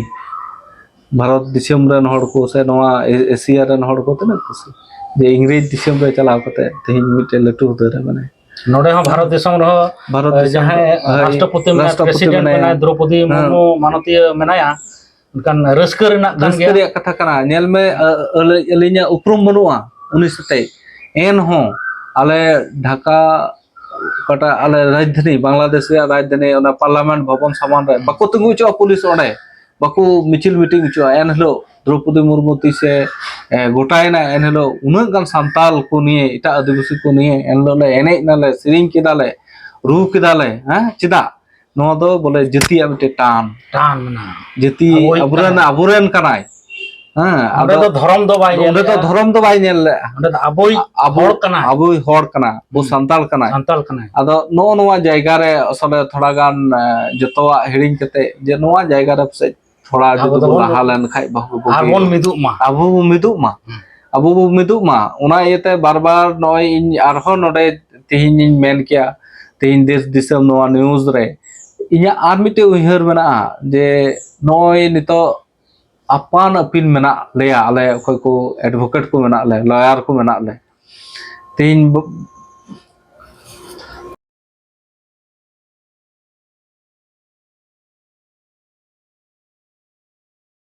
ᱵᱷᱟᱨᱚᱛ ᱫᱤᱥᱚᱢ ᱨᱮᱱ ᱦᱚᱲ ᱠᱚ ᱥᱮ ᱱᱚᱣᱟ ᱮ-, ᱮᱥᱤᱭᱟ ᱨᱮᱱ ᱦᱚᱲ ᱠᱚ ᱛᱤᱱᱟᱹᱜ ᱠᱷᱩᱥᱤ ᱡᱮ ᱤᱝᱨᱮᱡᱽ ᱫᱤᱥᱚᱢ ᱨᱮ ᱪᱟᱞᱟᱣ ᱠᱟᱛᱮ ᱛᱮᱦᱮᱧ ᱢᱤᱫᱴᱮᱱ ᱞᱟᱹᱴᱩ ᱦᱩᱫᱟᱹ ᱨᱮ ᱢᱮᱱᱟᱭᱟ᱾ ᱱᱚᱰᱮ ᱦᱚᱸ ᱵᱷᱟᱨᱚᱛ ᱫᱤᱥᱚᱢ ᱨᱮᱦᱚᱸ ᱵᱷᱟᱨᱚᱛ ᱫᱤᱥᱚᱢ ᱡᱟᱦᱟᱸᱭ ᱨᱮ, ᱦᱳᱭ, ᱨᱟᱥᱴᱨᱚᱯᱚᱛᱤ ᱢᱮᱱᱟᱭ, ᱨᱟᱥᱴᱨᱚᱯᱚᱛᱤ ᱯᱨᱮᱥᱤᱰᱮᱱᱴ ᱢᱮᱱᱟᱭᱟ᱾ ᱢᱮᱱᱟᱭ, ᱫᱨᱚᱯᱚᱫᱤ ᱦᱮᱸ᱾ ᱢᱩᱨᱢᱩ ᱢᱟᱱᱚᱛᱤᱭᱟᱹ ᱢᱮᱱᱟᱭᱟ, ᱢᱮᱱᱠᱷᱟᱱ ᱨᱟᱹᱥᱠᱟᱹ ᱨᱮᱱᱟᱜ ᱠᱟᱱ ᱨᱟᱹᱥᱠᱟᱹ ᱜᱮᱭᱟ᱾ ᱨᱮᱭᱟᱜ ᱠᱟᱛᱷᱟ ᱠᱟᱱᱟ᱾ ᱧᱮᱞ ᱢᱮ, ᱟ-, ᱟᱹᱞᱤ-, ᱟᱹᱞᱤᱧᱟᱜ ᱩᱯᱨᱩᱢ ᱵᱟᱹᱱᱩᱜᱼᱟ ᱩᱱᱤ ᱥᱟᱛᱮ, ᱮᱱᱦᱚᱸ ᱟᱞᱮ ᱰᱷᱟᱠᱟ, ᱚᱠᱟᱴᱟᱜ ᱟᱞᱮ ᱨᱟᱡᱽᱫᱷᱟᱱᱤ, ᱵᱟᱝᱞᱟᱫᱮᱥ ᱨᱮᱭᱟᱜ ᱨᱟᱡᱽᱫᱷᱟᱱᱤ, ᱚᱱᱟ ᱯᱟᱨᱞᱟᱢᱮᱱᱴ ᱵᱷᱚᱵᱚᱱ ᱥᱟᱢᱟᱝ ᱨᱮ ᱦᱩᱸ᱾ ᱵᱟᱠᱚ ᱛᱤᱸᱜᱩ ᱦᱚᱪᱚᱜᱼᱟ ᱯᱩᱞᱤᱥ ᱚᱸᱰᱮ, ᱵᱟᱠᱚ ᱢᱤᱪᱷᱤᱞ ᱢᱤᱴᱤᱝ ᱦᱚᱪᱚᱜᱼᱟ᱾ ᱮᱱᱦᱤᱞᱳᱜ ᱫᱨᱚᱯᱚᱫᱤ ᱢᱩᱨᱢᱩ ᱛᱤᱥᱮ, ᱮ, ᱜᱚᱴᱟᱭᱮᱱᱟ, ᱮᱱᱦᱤᱞᱳᱜ ᱩᱱᱟᱹᱜ ᱜᱟᱱ ᱥᱟᱱᱛᱟᱞ ᱠᱚ ᱱᱤᱭᱮ, ᱮᱴᱟᱜ ᱟᱹᱫᱤᱵᱟᱹᱥᱤ ᱠᱚ ᱱᱤᱭᱮ ᱮᱱᱦᱤᱞᱳᱜ ᱞᱮ ᱮᱱᱮᱡ ᱱᱟᱞᱮ, ᱥᱮᱨᱮᱧ ᱠᱮᱫᱟᱞᱮ, ᱨᱩ ᱠᱮᱫᱟᱞᱮ, ᱦᱮᱸ, ᱪᱮᱫᱟᱜ? ᱱᱚᱣᱟ ᱫᱚ ᱵᱚᱞᱮ ᱡᱟᱹᱛᱤᱭᱟᱜ ᱢᱤᱫᱴᱮᱱ ᱴᱟᱱ᱾ ᱴᱟᱱ ᱢᱮᱱᱟᱜᱼᱟ᱾ ᱡᱟᱹᱛᱤ ᱟᱵᱚᱭᱤᱡ ᱟᱵᱚᱨᱮᱱ, ᱠᱟᱱᱟᱭ᱾ ᱟᱵᱚᱨᱮᱱ ᱠᱟᱱᱟᱭ᱾ ᱦᱮᱸ, ᱚᱸᱰᱮ ᱟᱫᱚ ᱫᱚ ᱫᱷᱚᱨᱚᱢ ᱫᱚ ᱵᱟᱭ ᱧᱮᱞ ᱚᱸᱰᱮ ᱫᱚ ᱞᱮᱜᱼᱟ᱾ ᱫᱷᱚᱨᱚᱢ ᱫᱚ ᱵᱟᱭ ᱧᱮᱞ ᱞᱮᱜᱼᱟ᱾ ᱚᱸᱰᱮ ᱫᱚ ᱟᱵᱚᱭᱤᱡ ᱟᱵᱚ, ᱦᱚᱲ ᱠᱟᱱᱟᱭ᱾ ᱟᱵᱚᱭᱤᱡ ᱦᱚᱲ ᱠᱟᱱᱟ, ᱟᱵᱚ ᱦᱩᱸ᱾ ᱥᱟᱱᱛᱟᱲ ᱠᱟᱱᱟᱭ᱾ ᱥᱟᱱᱛᱟᱲ ᱠᱟᱱᱟᱭ᱾ ᱟᱫᱚ ᱱᱚᱜᱼᱚ ᱱᱚᱣᱟ ᱡᱟᱭᱜᱟ ᱨᱮ ᱟᱥᱚᱞᱮ ᱛᱷᱚᱲᱟ ᱜᱟᱱ, ᱮ, ᱡᱚᱛᱚᱣᱟᱜ ᱦᱤᱲᱤᱧ ᱠᱟᱛᱮ ᱡᱮ ᱱᱚᱣᱟ ᱡᱟᱭᱜᱟ ᱨᱮ ᱯᱟᱥᱮᱡ ᱛᱷᱚᱲᱟ ᱟᱵᱚ ᱡᱩᱫᱤ ᱵᱚᱱ ᱫᱚᱵᱚᱱ ᱞᱟᱦᱟ ᱞᱮᱱ ᱠᱷᱟᱡ ᱵᱟᱹᱦᱩ ᱵᱟᱹᱜᱤ ᱟᱨ ᱵᱚᱱ ᱦᱩᱭᱩᱜᱼᱟ᱾ ᱢᱤᱫᱚᱜ ᱢᱟ᱾ ᱟᱵᱚ ᱵᱚᱱ ᱢᱤᱫᱚᱜ ᱢᱟ᱾ ᱦᱩᱸ᱾ ᱟᱵᱚ ᱵᱚᱱ ᱢᱤᱫᱚᱜ ᱢᱟ᱾ ᱚᱱᱟ ᱤᱭᱟᱹᱛᱮ ᱵᱟᱨ ᱵᱟᱨ ᱱᱚᱜᱼᱚᱭ ᱤᱧ ᱟᱨᱦᱚᱸ ᱱᱚᱰᱮ ᱛᱮᱦᱮᱧ ᱤᱧ ᱢᱮᱱ ᱠᱮᱭᱟ, ᱛᱮᱦᱮᱧ ᱫᱮᱥ ᱫᱤᱥᱚᱢ ᱱᱚᱣᱟ ᱱᱤᱭᱩᱡᱽ ᱨᱮ ᱤᱧᱟᱹᱜ ᱟᱨ ᱢᱤᱫᱴᱮᱡ ᱩᱭᱦᱟᱹᱨ ᱢᱮᱱᱟᱜᱼᱟ ᱡᱮ ᱱᱚᱜᱼᱚᱭ ᱱᱤᱛᱚᱜ ᱟᱯᱟᱱ ᱟᱹᱯᱤᱱ ᱢᱮᱱᱟᱜ ᱞᱮᱭᱟ, ᱟᱞᱮ ᱚᱠᱚᱭ ᱠᱚ ᱮᱰᱵᱷᱚᱠᱮᱴ ᱠᱚ ᱢᱮᱱᱟᱜ ᱞᱮ, ᱞᱚᱭᱟᱨ ᱠᱚ ᱢᱮᱱᱟᱜ ᱞᱮ᱾ ᱛᱮᱦᱮᱧ ᱵᱚ-,